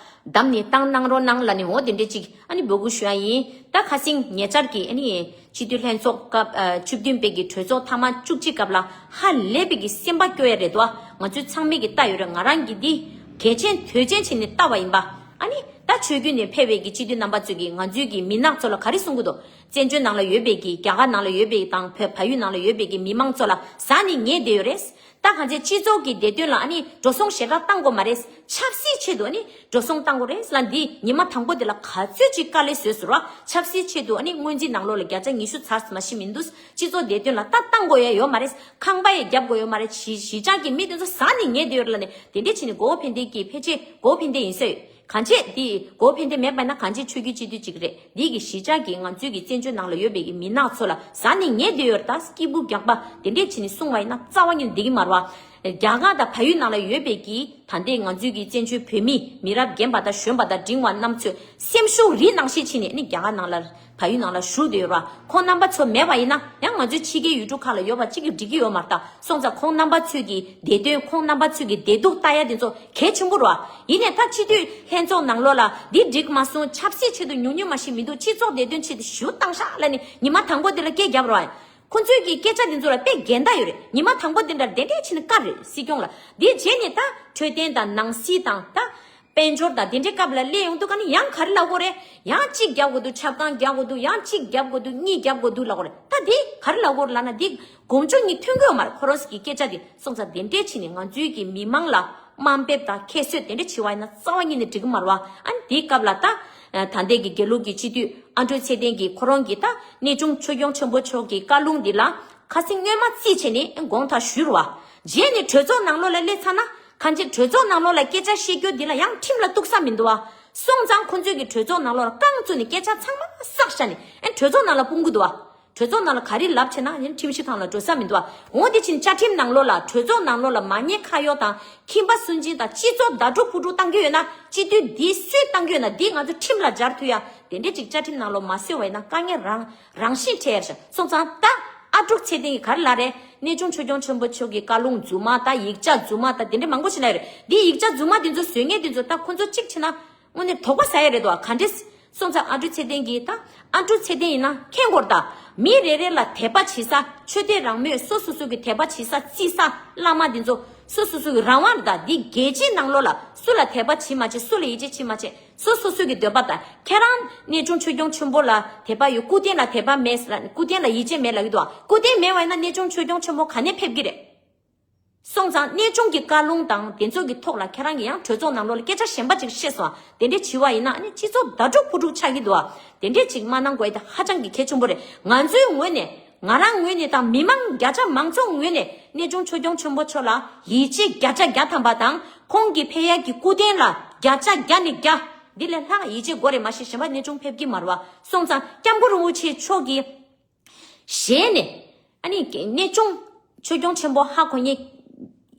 བདམས་ནས་བཏང་གནང་རོགས་གནང་ལབ་ནས་འོ་དེ་འདྲས་ཅིག་ཨ་ནི་འབོད་སྐུལ་ཞུ་ཡ་ཡིན། ད་ཁ་སང་ཉེ་ཆར་གྱི་ཨ་ནི་སྤྱི་འཐུས་ལྷན་ཚོགས་སྐབས་ཨ་བཅུ་བདུན་པའི་གི་གྲོས་ཚོགས་ཐེངས་མ་བཅུ་གཅིག་སྐབས་ལ་ཧ་ལས་པའི་གི་སེམས་པ་སྐྱོ་ཡ་རེད་དོ། ང་ཚོས་ཚང་མས་གི་ལྟ་ཡོད་རེད། ང་རང་གི་འདི་གལ་ཆེན་དོན་ཆེན་བྱས་ནས་ལྟ་བ་ཡིན་པ། ཨ་ནི་ད་ཆོས་བརྒྱུད་ནས་ཕེབས་པའི་གི་སྤྱི་འཐུས་རྣམ་པ་ཚོས་གི་ང་ཚོའི་གི་མི་ནག་ཚོ་ལ་ག་རེ་གསུང་གི་འདུག་བཙན་བྱོལ་ནང་ལ་ཡོད་པའི་གི་རྒྱ་གར་ནང་ལ་ཡོད་པའི་དང་བོད་བལ་ཡུལ་ནང་ལ་ཡོད་པའི་གི་མི་མང་ཚོ་ལ་ཟ་ནས་ཉལ་བསྡད་ཡོད་རེད། ད་གང་ཚེ་སྤྱི་ཚོགས་ཀྱི་བདེ་དོན་ལ་ཨ་ནི་འགྲོ་སོང་ཞེ་དྲག་བཏང་དགོས་མ་རེད། ཆབ་སྲིད་ཆེད་དུ་ཨ་ནི་འགྲོ་སོང་བཏང་དགོས་རེད་ལ། འདི་ཉི་མ་དང་པོ་དེ་ལ་ག་ཚོད་ཅིག་དཀའ་ལས་བཟོས་ཟེར་བ། ཆབ་སྲིད་ཆེད་དུ་ཨ་ནི་སྔོན་རྩིས་ནང་ལོགས་ལ་བརྒྱ་ཆ་ཉི་ཤུ་ཚར་མ་ཤི་མི་འདུག་སྤྱི་ཚོགས་བདེ་དོན་ལ་ད་བཏང་དགོས་ཡ་ཡོད་མ་རེད། ཁང་པ་ཡ་རྒྱབ་དགོས་ཡོད་མ་རེད། གཞིས་གཞིས་ཆགས་ཀྱི་མི་དེ་ཚོ་ཟ་ནས་ཉལ་བསྡད་ཡོད་རེད་ལ་ནི་དེ་འདྲས་བྱས་ནས་གོ་བོ་ཕན་བདེ་གི་ཕལ་ཆེར་གོ་བོ་ཕན་བདེ་ཡིན་ས་ཡོད། གང་བྱས་དེ་གོ་བོ་ཕན་བདེ་མེད་པ་ན་གང་བྱས་ཆོས་བརྒྱུད་སྤྱི་འཐུས་གཅིག་རེད། འདི་གི་གཞིས་ཆགས་ཀྱི་ང་ཚོའི་གི་བཙན་བྱོལ་ནང་ལ་ཡོད་པའི་གི་མི་ནག་ཚོ་ལ་ཟ་ནས་ཉལ་བསྡད་ཡོད་རེད། ད་སྐྱིད་པོ་རྒྱག་པ་དེ་འདྲས་བྱས་ནས་གསུང་བ་ཡིན་ན་རྩ་བ་ཉིད་ནས་བསྡད་ཀྱི་མ་རེད་བ། རྒྱ་གར་དང་བལ་ཡུལ་ནང་ལ་ཡོད་པའི་གི་ད་ལྟའི་ང་ཚོའི་གི་བཙན་བྱོལ་བོད་མི་མི་རབས་རྒན་པ་དང་གཞོན་པ་དང་འབྲིང་བ་རྣམ་ཚོས་སེམས་ཤུགས་རི་ནང་བཞིན་བྱས་ནས་ནི་རྒྱ་གར་ནང་ལ་བལ་ཡུལ་ནང་ལ་བཞུགས་བསྡད་ཡོད་རེད་བ། ཁོང་རྣམ་པ་ཚོ་མེད་པ་ཡིན་ན་ཡང་ང་ཚོའི་ཕྱི་རྒྱལ་ཡུལ་གྲུ་ཁག་ལ་ཡོད་པ་གཅིག་གིས་འགྲིག་གི་ཡོད་མ་རེད། ད་སོང་ཙང་ཁོང་རྣམ་པ་ཚོའི་གི་བདེ་དོན་ཁོང་རྣམ་པ་ཚོའི་གི་བདེ་སྡུག་ལྟ་ཡ་དེ་ཚོ་གལ་ཆེན་པོ་རེད་བ། ཡིན་ནའི་ད་སྤྱི་འཐུས་ལྷན་ཚོགས་ནང་ལོགས་ལ་འདི་འགྲིག་མ་སོང་། ཆབ་སྲིད་ཆེད་དུ་ཉུང་ཉུང་མ་ཞིག་མི་འདུག་སྤྱི་ཚོགས་བདེ་དོན་ཆེད་དུ་ཞུ་བཏང་ཤག་ལབ་ནས་ཉི་མ་དང་པོ་དེ་ལ་སྐད་རྒྱབ་རོགས། ཁོ་ཚོའི་གི་སྐད་ཆ་དེ་ཚོ་ལ་དཔེ་འགལ་ཟླ་ཡོད་རེད། ཉི་མ་དང་པོ་དེ་འདྲ་དེ་འདྲས་བྱས་ནས་བཀར་རེད་སྲིད་སྐྱོང་ལ། དེ་རྗེས་ནས་ད་འཕྲོད་བསྟེན་དང་ནང་སྲིད་དང་ད་དཔལ་འབྱོར་དང་དེ་འདྲའི་སྐབས་ལ་སླེབས་ཡོང་དུས་ཀ་ནི་ཡང་ག་རེ་ལབ་དགོས་རེད། ཡང་གཅིག་རྒྱབ་དགོས་འདུག་ཆབ་ཁང་རྒྱག་དགོས་འདུག་ཡང་གཅིག་རྒྱབ་དགོས་འདུག་གཉིས་རྒྱབ་དགོས་འདུག་ལབ་དགོས་རེད། ད་དེ་ག་རེ་ལབ་དགོས་རེད་ལབ་ན་དེ་དགོངས་འཇོག་གཉིས་ཐོན་གི་ཡོད་མ་རེད། ཁོ་རང་ཚོ་གི་སྐད་ཆ་དེ། སོང་ཙང་དེ་འདྲས་བྱས་ནས་ང་ཚོའི་གི་མི་མང་ལ་དམའ་འབེབས་དང་ཁྱད་གསོད་དེ་འདྲས་བྱེད་པ་ཡིན་ན་རྩ་བ་ཉིད་ནས་འགྲིག་གི་མ་རེད་བ། ཨ་ནི་དེའི་སྐབས་ལ་ད་ད་ལྟའི་གི་དགེ་ལུགས་ཀྱི་སྤྱི་འཐུས་ཨ་འབྲུག་ཚེ་བརྟན་གྱིས་ཁོ་རང་གི་ད་གནས་ཆུང་ཆོས་སྐྱོང་ཆེན་པོ་མཆོག་གི་བཀའ་ལུང་འདི་ལ་ཁ་སང་སྔོན་མ་རྩིས་བྱས་ནས་དགོངས་དག་ཞུས་རེད་བ། རྗེས་ནས་གྲོས་ཚོགས་ནང་ལོགས་ལ་སླེབས་ཚར་ན་གང་ཅི་གྲོས་ཚོགས་ནང་ལོགས་ལ་སྐད་ཆ་བཤད་རྒྱུ་འདི་ལ་ཡང་ཁྲིམས་ལ་གཏུག་ས་མི་འདུག་བ། སོང་ཙང་ཁོ་ཚོས་ཀྱི་གྲོས་ཚོགས་ནང་ལོགས་ལ་རྐང་བཙུགས་ནས་སྐད་ཆ་ཚང་མ་བསགས་བཞག་ནས་ཨེ་གྲོས་ཚོགས་ནང་ལ་སྤུངས་ཀྱི་འདུག་བ། གྲོས་ཚོགས་ནང་ལ་ག་རེ་ལབ་བྱས་ན་ཡང་ཁྲིམས་ཞིབ་ཁང་ལ་འགྲོ་ས་མི་འདུག་བ། འོ་དེ་ཕྱིན་བཅའ་ཁྲིམས་ནང་ལོགས་ལ་གྲོས་ཚོགས་ནང་ལོགས་ལ་མ་ཉེས་ཁ་གཡོག་དང་ཁྱིམ་པ་སུན་འབྱིན་དང་སྤྱི་ཚོགས་ཟླ་དཀྲུག་ཕུ་དཀྲུག་བཏང་གི་ཡོད་ན་སྤྱི་འཐུས་འདི་སུས་བཏང་གི་ཡོད་ན་འདི་ང་ཚོ་ཁྲིམས་ལ་སྦྱར་ཐུབ་ཡ་དེ་འདྲས་ཅིག་བཅའ་ཁྲིམས་ནང་ལོགས་མ་གསལ་བ་ཡིན་ན་དཀའ་ངལ་རང་རང་བཞིན་འཕྲད་ཡ་རེད། སོང་ཙང་ད་ཨ་འབྲུག་ཚེ་བརྟན་གྱིས་ག་རེ་ལབ་རེད། གནས་ཆུང་ཆོས་སྐྱོང་ཆེན་པོ་མཆོག་གི་བཀའ་ལུང་རྫུན་མ་དང་ཡིག་ཆ་རྫུན་མ་དང་དེ་འདྲས་མང་པོ་ཞིག་ལབ་ཡོད་རེད། འདི་ཡིག་ཆ་རྫུན་མ་འདི་ཚོ་བཟོ་མཁན་འདི་ཚོ་ད་ཁོ་ཚོ་གཅིག་བྱས་ན། དངོས་གནས་དོགས་པ་ཟ་ཡ་རེད་དོ། ག་འདྲས་སོང་ཙང་ཨ་འབྲུག་ཚེ་བརྟན་གྱིས་ད་ཨ་འབྲུག་ཚེ་བརྟན་ཡིན་ན་མཁྱེན་དགོས་རེད་ད། མི་རེ་རེ་ལ་དད་པ་བྱེད་ས་ཆོས་དད་རང་མོས་སོ་སོ་སོ་གི་དད་པ་བྱེད་ས་བརྩི་ས་བླ་མ་འདི་ཚོ་སོ་སོ་སོ་གི་རང་དབང་རེད་ད། འདི་རྒྱལ་སྤྱིའི་ནང་ལོགས་ལ་སུ་ལ་དད་པ་བྱེད་མ་བྱེད་སུ་ལ་ཡིད་ཆེས་བྱེད་མ་བྱེད་སོ་སོ་སོ་གི་འདོད་པ་ད། ཁྱེད་རང་གནས་ཆུང་ཆོས་སྐྱོང་ཆེན་པོ་ལ་དད་པ་ཡོད། སྐུ་རྟེན་ལ་དད་པ་མེད་ལ་སྐུ་རྟེན་ལ་ཡིད་ཆེས་མེད་ལབ་ཀྱི་འདུག་ཨ། སྐུ་རྟེན་མེད་པ་ཡིན་ན་གནས་ཆུང་ཆོས་སྐྱོང་ཆེན་པོ་ག་ནས་ཕེབས་ཀྱི་རེད། སོང་ཙང་གནས་ཆུང་གི་བཀའ་ལུང་དང་དེ་ཚོ་གི་ཐོག་ལ་ཁྱེད་རང་གིས་ཡང་གྲོས་ཚོགས་ནང་ལོགས་ལ་སྐད་ཆ་གཞན་པ་ཅིག་བཤད་སོང་། དེ་འདྲས་བྱས་པ་ཡིན་ན་ཨ་ནི་སྤྱི་ཚོགས་ཟླ་དཀྲུག་ཕུ་དཀྲུག་ཆགས་ཀྱི་འདུག་ཨ། དེ་འདྲས་ཅིག་མ་གནང་དགོས་ཡ་དེ་ཧ་ཅང་གི་གལ་ཆེན་པོ་རེད། ང་ཚོའི་ངོས་ནས་ང་རང་ངོས་ནས་དང་མི་མང་བརྒྱ་ཆ་མང་ཚོགས་ངོས་ནས་གནས་ཆུང་ཆོས་སྐྱོང་ཆེན་པོ་མཆོག་ལ་ཡིད་ཆེས་བརྒྱ་ཆ་བརྒྱ་ཐམ་པ་དང་ཁོང་གི་ཕེབས་ཡ་གི་སྐུ་རྟེན་ལ་བརྒྱ་ཆ་བརྒྱ་ནས་བརྒྱ་འདི་ལས་ལྷག་ཡིད་ཆེས་དགོས་རེད། མ་གཞི་གཞན་པ་གནས་ཆུང་ཕེབས་ཀྱི་མ་རེད་བ། སོང་ཙང་སྐྱབས་མགོན་རིན་པོ་ཆེ་མཆོག་གི་ཞལ་ནས་ཨ་ནི་གནས་ཆུང་ཆོས་སྐྱོང་ཆེན་པོ་ཧ་གོ་མཁན་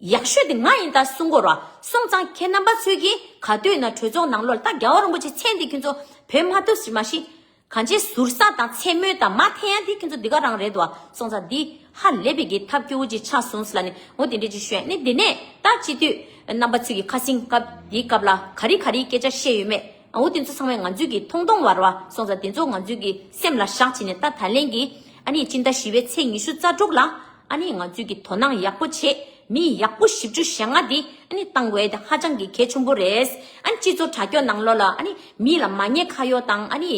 ཡག་ཤོས་དེ་ང་ཡིན་ད་གསུང་དགོས་ར། སོང་ཙང་ཁྱེད་རྣམ་པ་ཚོས་ཀྱིས་ག་དུས་ན་གྲོས་ཚོགས་ནང་ལོགས་ལ་ད་རྒྱལ་བ་རིན་པོ་ཆེ་མཚན་འདི་ཁྱོད་ཚོ་བོད་མ་ཐུབ་ཞིག་མ་ཤི། གང་ཅི་ཟུར་ཟ་དང་མཚན་སྨོད་དང་མ་འཐེན་ཡ་འདི་ཁྱོད་ཚོ་འདི་ག་རང་རེད་དོ། སོང་ཙང་འདི་ཧ་ལས་པའི་གི་ཐབས་སྐྱོ་བོ་ཅིག་ཆགས་སོང་ཟེར་ལ་ནི་འོ་དེ་འདྲས་ཅིག་ཤོད་ནི། དེ་ནས་ད་སྤྱི་འཐུས་རྣམ་པ་ཚོས་ཀྱིས་ཁ་སང་སྐབས་འདིའི་སྐབས་ལ་ག་རེ་ག་རེ་སྐད་ཆ་བཤད་ཡོད་མེད། འོ་དེ་ཚོ་ཚང་མས་ང་ཚོས་ཀྱི་མཐོང་མཐོང་བར་བ་སོང་ཙང་དེ་ཚོ་ང་ཚོས་ཀྱི་སེམས་ལ་བཞག་བྱས་ནས་ད་ད་ལན་གྱི་ཨ་ནི་སྤྱི་ཟླ་བཞི་པའི་ཚེས་ཉི་ཤུ་རྩ་དྲུག་ལ་ཨ་ནི་ང་ཚོས་ཀྱི་དོ་སྣང་ཡག་པོ་བྱེད། མི་ཡག་པོ་བཞི་བཅུ་ཞེ་ལྔ་འདི་ཨ་ནི་བཏང་དགོས་ཡ་དེ་ཧ་ཅང་གི་གལ་ཆེན་པོ་རེད། ཨ་ནི་སྤྱི་ཚོགས་དྲ་རྒྱ་ནང་ལོགས་ལ་ཨ་ནི་མི་ལ་མ་ཉེས་ཁ་གཡོག་དང་ཨ་ནི་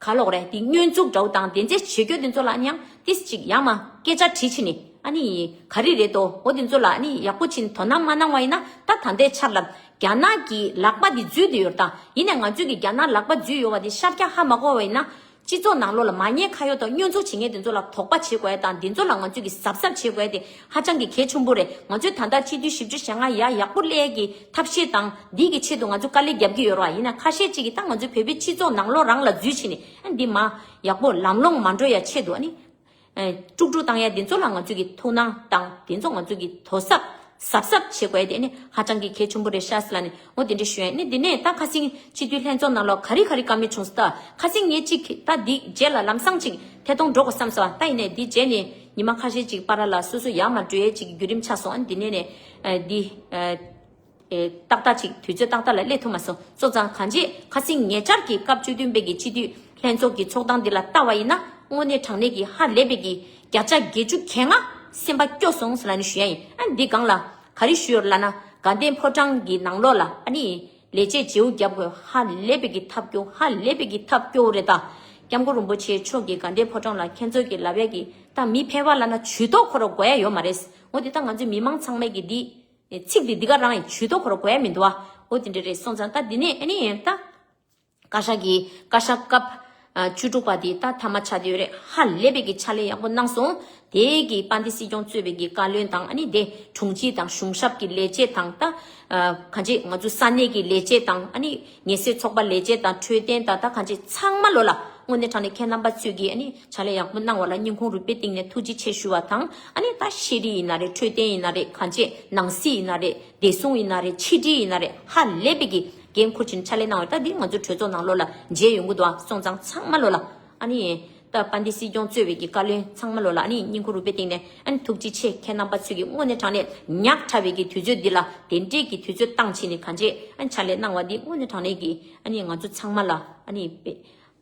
ག་ལོག་རེད་དེ་བསྙོན་འཛུགས་འདྲ་བོ་དང་དེ་ཚོ་བྱེད་རྒྱུ་དེ་ཚོ་ལ་ཨ་ནི་ཡང་ཏིས་ཅིག་ཡང་མ་སྐད་ཆ་དྲིས་ཕྱིན་ནི་ཨ་ནི་ག་རེ་རེད་དོ། འོ་དེ་ཚོ་ལ་ཨ་ནི་ཡག་པོ་ཕྱིན་དོ་སྣང་མ་གནང་བ་ཡིན་ན་ད་ད་ལྟའི་ཆར་ལ་རྒྱ་ནག་གི་ལག་པ་འདི་འཛུལ་བསྡད་ཡོད་དང་། ཡིན་ནའི་ང་ཚོས་ཀྱི་རྒྱ་ནག་ལག་པ་འཛུལ་ཡོད་བ་དེ་ཤར་རྒྱག་ཧ་མ་གོ་བ་ཡིན་ན། སྤྱི་ཚོགས་ནང་ལོགས་ལ་མ་ཉེས་ཁ་གཡོག་དང་བསྙོན་འཛུགས་བྱེད་མཁན་དེ་ཚོ་ལ་དོགས་པ་བྱེད་དགོས་ཡ་དང་དེ་ཚོ་ལ་ང་ཚོས་ཀྱི་གཟབ་གཟབ་བྱེད་དགོས་ཡ་དེ་ཧ་ཅང་གི་གལ་ཆེན་པོ་རེད། ང་ཚོས་ད་ལྟ་སྤྱི་འཐུས་བཞི་བཅུ་ཞེ་ལྔ་ཡ་ཡག་པོ་སླེབས་ཡ་གི་ཐབས་ཤེས་དང་འདི་གི་ཆེད་དུ་ང་ཚོས་དཀའ་ལས་རྒྱབ་ཀྱི་ཡོད་རེད་བ། ཡིན་ན་ཁ་ཤས་ཅིག་གིས་ད་ང་ཚོའི་བོད་པའི་སྤྱི་ཚོགས་ནང་ལོགས་རང་ལ་འཛུལ་ཕྱིན་ནས་ཨ་འདི་མ་ཡག་པོ་ལམ་ལྷོང་མ་འགྲོ་ཡ་ཆེད་དུ་ཨ་ནི་དཀྲུག་དཀྲུག་བཏང་ཡ་འདི་ཚོ་ལ་ང་ཚོས་ཀྱི་ཐུགས་སྣང་དང་འདི་ཚོ་ང་ཚོས་ཀྱི་དོ་གཟབ་གཟབ་གཟབ་བྱེད་དགོས་ཡ་དེ་ནི་ཧ་ཅང་གི་གལ་ཆེན་པོ་རེད་ཤག་ཟེར་ལབ་ནས། འོ་དེ་འདྲ་ཞུ་ཡ་ནི་དེ་ནས་ད་ཁ་སང་སྤྱི་འཐུས་ལྷན་ཚོགས་ནང་ལོགས་ག་རེ་ག་རེ་བཀའ་མོལ་བྱུང་སོང་། ད་ཁ་སང་ངས་ཅིག་ད་འདི་རྗེས་ལ་ལམ་སང་ཅིག་ཐད་གཏོང་འགྲོ་དགོས་བསམ་སོང་། ད་ཡིན་ནའི་འདི་རྗེས་ནས་ཉི་མ་ཁ་ཤས་ཅིག་བར་ལ་སོ་སོ་ཡར་མར་འགྲོ་ཡ་ཅིག་བརྒྱུད་རིམ་ཆགས་སོང་། ཨ་ནི་དེ་ནས་ནས་ཨ་འདི་ཨ་ ཏག་ཏག་ཅིག་དུས་ཚོད་ཏག་ཏག་ལ་སླེབས་ཐུབ་མ་སོང་། སོང་ཙང་གང་ཅི་ཁ་སང་ཉེ་ཆར་གྱི་སྐབས་བཅུ་བདུན་པའི་གི་སྤྱི་འཐུས་ལྷན་ཚོགས་ཀྱི་ཚོགས་སྟངས་འདི་ལ་ལྟ་བ་ཡིན་ན་དངོས་གནས་དྲང་གནས་ཀྱི་ཧ་ལས་པའི་གི་བརྒྱ་ཆ་བརྒྱད་ཅུ་གྱ་ལྔ་སེམས་པ་སྐྱོ་སོང་ཟེར་ལ་ནི་ཞུ་ཡ་ཡིན། ཨ་འདི་སྒང་ལ་ག་རེ་ཞུ་ཡོད་ལབ་ན། དགའ་ལྡན་ཕོ་བྲང་གི་ནང་ལོགས་ལ་ཨ་ནི་ལས་བྱེད་བརྗེ་པོ་རྒྱབ་དགོས། ཧ་ལས་པའི་གི་ཐབས་སྐྱོ། ཧ་ལས་པའི་གི་ཐབས་སྐྱོ་རེད་ད། སྐྱབས་མགོན་རིན་པོ་ཆེ་མཆོག་གི་དགའ་ལྡན་ཕོ་བྲང་ལ་ཁྱེད་ཚོ་གི་ལབ་ཡ་གི་ད་མི་ཕལ་པ་ལབ་ན་ཇུས་གཏོགས་ཁོ་ར་དགོས་ཡ་ཡོད་མ་རེད། འོ་དེ་ད་ང་ཚོའི་མི་མང་ཚང་མས་གི་འདི་ཚིག་འདི་འདི་ག་རང་ཡིན། ཇུས་གཏོགས་ཁོ་ར་དགོས་ཡ་མི་འདུག་ཨ། འོ་དེ་འདྲ་རེད། སོང་ཙང་ད་འདི་ནས་ཨ་ནི་ད། བཀའ་ཤག་གི་བཀའ་ཤག་སྐབས་ཨ་བཅུ་དྲུག་པ་དེ་ད་མཐའ་མ་ཆགས་བསྡད་ཡོད་རེད། ཧ་ལས་པའི་གི་ཕྱག་ལས་ཡག་པོ་གནང་སོང་། དེ་གི་དཔལ་ལྡན་སྲིད་སྐྱོང་གཙོས་པའི་གི་བཀའ་བློན་དང་ཨ་ནི་དེ་དྲུང་ཆེ་དང་གཞུང་ཞབས་ཀྱི་ལས་བྱེད་དང་ད་ཨ་གང་ཅི་ང་ཚོ་ས་གནས་ཀྱི་ལས་བྱེད་དང་ཨ་ནི་ངལ་སེལ་ཚོགས་པ་ལས་བྱེད་དང་འཕྲོད་བསྟེན་དང་ད་གང་ཅི་ཚང་མ་ལོ་ལ་དངོས་གནས་དྲང་གནས་ཁྱེད་རྣམ་པ་ཚོས་ཀྱི་ཨ་ནི་ཕྱག་ལས་ཡག་པོ་གནང་བ་ལ་སྙིང་ཁུང་རུས་པའི་གཏིང་ནས་ཐུགས་རྗེ་ཆེ་ཞུ་བ་དང་། ཨ་ནི་ད་ཤེས་རིག་ཡིན་ན་རེད། འཕྲོད་བསྟེན་ཡིན་ན་རེད། གང་ཅི་ནང་སྲིད་ཡིན་ན་རེད། བདེ་སྲུང་ཡིན་ན་རེད། ཕྱི་དྲིལ་ཡིན་ན་རེད། ཧ་ལས་པའི་གི་འགན་འཁུར་བྱས་ནས་ཕྱག་ལས་གནང་བ་རེད། ད་འདི་ང་ཚོ་གྲོས་ཚོགས་ནང་ལོགས་ལ་མཇལ་ཡོང་གི་འདུག་ཨ། སོང་ཙང་ཚང་མ་ལོ་ལ་ཨ་ནི་ད་དཔལ་ལྡན་སྲིད་སྐྱོང་གཙོས་པའི་གི་བཀའ་བློན་ཚང་མ་ལོ་ལ་ཨ་ནི་སྙིང་ཁུང་རུས་པའི་གཏིང་ནས་ཨ་ནི་ཐུགས་རྗེ་ཆེ། ཁྱེད་རྣམ་པ་ཚོས་ཀྱི་དངོས་གནས་དྲང་གནས་ཉག་ཕྲ་བའི་གི་དུས་ཚོད་འདི་ལ་དེ་འདྲའི་གི་དུས་ཚོད་བཏང་བྱས་ནས་གང་ཅི་ཨ་ནི་ཕྱག་ལས་གནང་བ་འདི་དངོས་གནས་དྲང་གནས་གི་ཨ་ནི་ང་ཚོ་ཚང་མ་ལ་ཨ་ནི་དཔེ།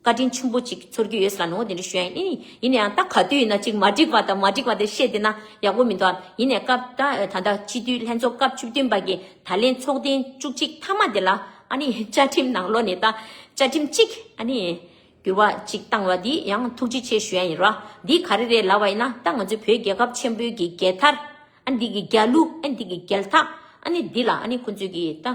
བཀའ་དྲིན་ཆེན་པོ་ཅིག་ཚོར་གྱི་ཡོད་ཟེར་ལ་ནོ་དེ་འདྲ་ཞུ་ཡ་ཡིན། ཡིན་ནའང་ད་ག་དུས་ཡིན་ན་ཅིག་མ་འགྲིག་པ་དང་མ་འགྲིག་པ་དེ་བཤད་དེ་ན་ཡག་པོ་མི་འདུག་ཨ། ཡིན་ནའི་སྐབས་ད་ད་ལྟ་སྤྱི་འཐུས་ལྷན་ཚོགས་སྐབས་བཅུ་བདུན་པ་གི་ད་ལན་ཚོགས་ཐེངས་བཅུ་གཅིག་མཐའ་མ་དེ་ལ་ཨ་ནི་བཅའ་ཁྲིམས་ནང་ལོགས་ནས་ད་བཅའ་ཁྲིམས་གཅིག་ཨ་ནི་འགྱུར་བ་གཅིག་བཏང་བ་འདི་ཡང་ཐུགས་རྗེ་ཆེ་ཞུ་ཡ་ཡིན་ར། འདི་ག་རེ་རེད་ལབ་པ་ཡིན་ན་ད་ང་ཚོའི་བོད་རྒྱལ་ཁབ་ཆེན་པོའི་གི་རྒྱལ་དར་ཨ་འདི་གི་རྒྱལ་གླུ་ཨ་འདི་གི་རྒྱལ་ཐག་ཨ་ནི་འདི་ལ་ཨ་ནི་ཁོང་ཚོས་གི་ད།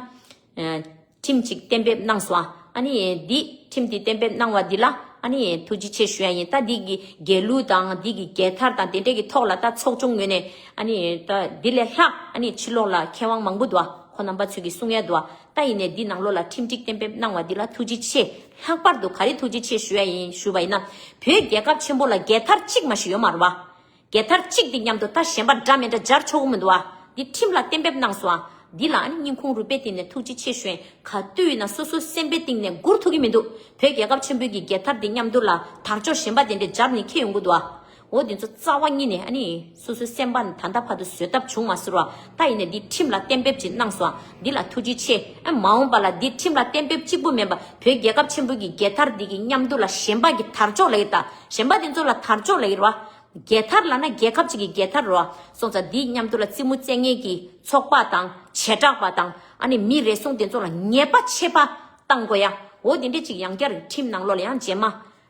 ཁྲིམས་ཅིག་གཏན་འབེབས་གནང་སོང་ཨ། ཨ་ནི་འདི་ཁྲིམས་འདི་གཏན་འབེབས་གནང་བ་འདི་ལ་ཨ་ནི་ཐུགས་རྗེ་ཆེ་ཞུ་ཡ་ཡིན། ད་འདི་གི་རྒྱལ་གླུ་དང་འདི་གི་རྒྱལ་དར་དང་དེ་འདྲས་ཀྱི་ཐོག་ལ་ད་ཚོགས་ཆུང་ངོས་ནས་ཨ་ནི་ད་འདི་ལས་ལྷག་ཨ་ནི་ཕྱི་ལོགས་ལ་མཁས་དབང་མང་པོ་འདུག་ཨ། ཁོ་རྣམ་པ་ཚོས་ཀྱི་གསུང་ཡ་འདུག་ཨ། ད་ཡིན་ནའི་འདི་ནང་ལོགས་ལ་ཁྲིམས་སྒྲིག་གཏན་འབེབས་གནང་བ་འདི་ལ་ཐུགས་རྗེ་ཆེ། ལྷག་པར་དུ་ག་རེ་ཐུགས་རྗེ་ཆེ་ཞུ་ཡ་ཡིན་ཞུ་བ་ཡིན་ན། བོད་རྒྱལ་ཁབ་ཆེན་པོ་ལ་རྒྱལ་དར་གཅིག་མ་ཞིག་ཡོད་མ་རེད་བ། རྒྱལ་དར་གཅིག་དེ་མཉམ་དུ་ད་གཞན་པ་འདྲ་མི་འདྲ་སྦྱར་ཆོག་གི་མི་འདུག་ཨ། འདི་ཁྲིམས་ལ་གཏན་འབེབས་གནང་སོང་ཨ། འདི་ལ་ཨ་ནི་སྙིང་ཁུང་རུས་པའི་གཏིང་ནས་ཐུགས་རྗེ་ཆེ་ཞུ་ཡིན། ག་དུས་ཡིན་ན་སོ་སོའི་སེམས་པའི་གཏིང་ནས་སྒུར་ཐུབ་ཀྱི་མི་འདུག་བོད་རྒྱལ་ཁབ་ཆེན་པོའི་གི་རྒྱལ་དར་འདི་མཉམ་དུ་ལ་དར་ལྕོག་གཞན་པ་དེ་འདྲས་སྦྱར་ནས་འཁྱེར་ཡོང་གི་འདུག་ཨ། འོ་འདི་ཚོ་རྩ་བ་ཉིད་ནས་ཨ་ནི་སོ་སོའི་སེམས་པ་ནས་ད་ལྟ་བར་དུ་བཟོད་ཐབས་བྱུང་མ་སོང་ར། ད་ཡིན་ནའི་འདི་ཁྲིམས་ལ་གཏན་འབེབས་ཅིག་གནང་སོང་ཨ། འདི་ལ་ཐུགས་རྗེ་ཆེ། ཨ་མ་འོངས་པ་ལ་འདི་ཁྲིམས་ལ་གཏན་འབེབས་གཅིག་པུ་མིན་པ་བོད་རྒྱལ་ཁབ་ཆེན་པོའི་གི་རྒྱལ་དར་འདི་གི་མཉམ་དུ་ལ་གཞན་པ་གི་དར་ལྕོག་ལ་ཡིན་ད། གཞན་པ་དེ་ཚོ་ལ་དར་ལྕོག་ལ་ཡིན་ར། རྒྱལ་དར་ལབ་ན་རྒྱལ་ཁབ་ཅིག་གི་རྒྱལ་དར་རོ། སོང་ཙང་འདིའི་མཉམ་དུ་ལ་རྩེད་མོ་རྩེ་མཁན་གྱི་ཚོགས་པ་དང་བྱེ་བྲག་པ་དང་ཨ་ནི་མི་རེ་ཟུང་དེ་ཚོ་ལ་ཉེས་པ་ཆད་པ་བཏང་དགོས་ཡ། འོ་དེ་འདྲས་ཅིག་ཡང་བསྐྱར་ཁྲིམས་ནང་ལོགས་ལ་ཡང་རྗེས་མ་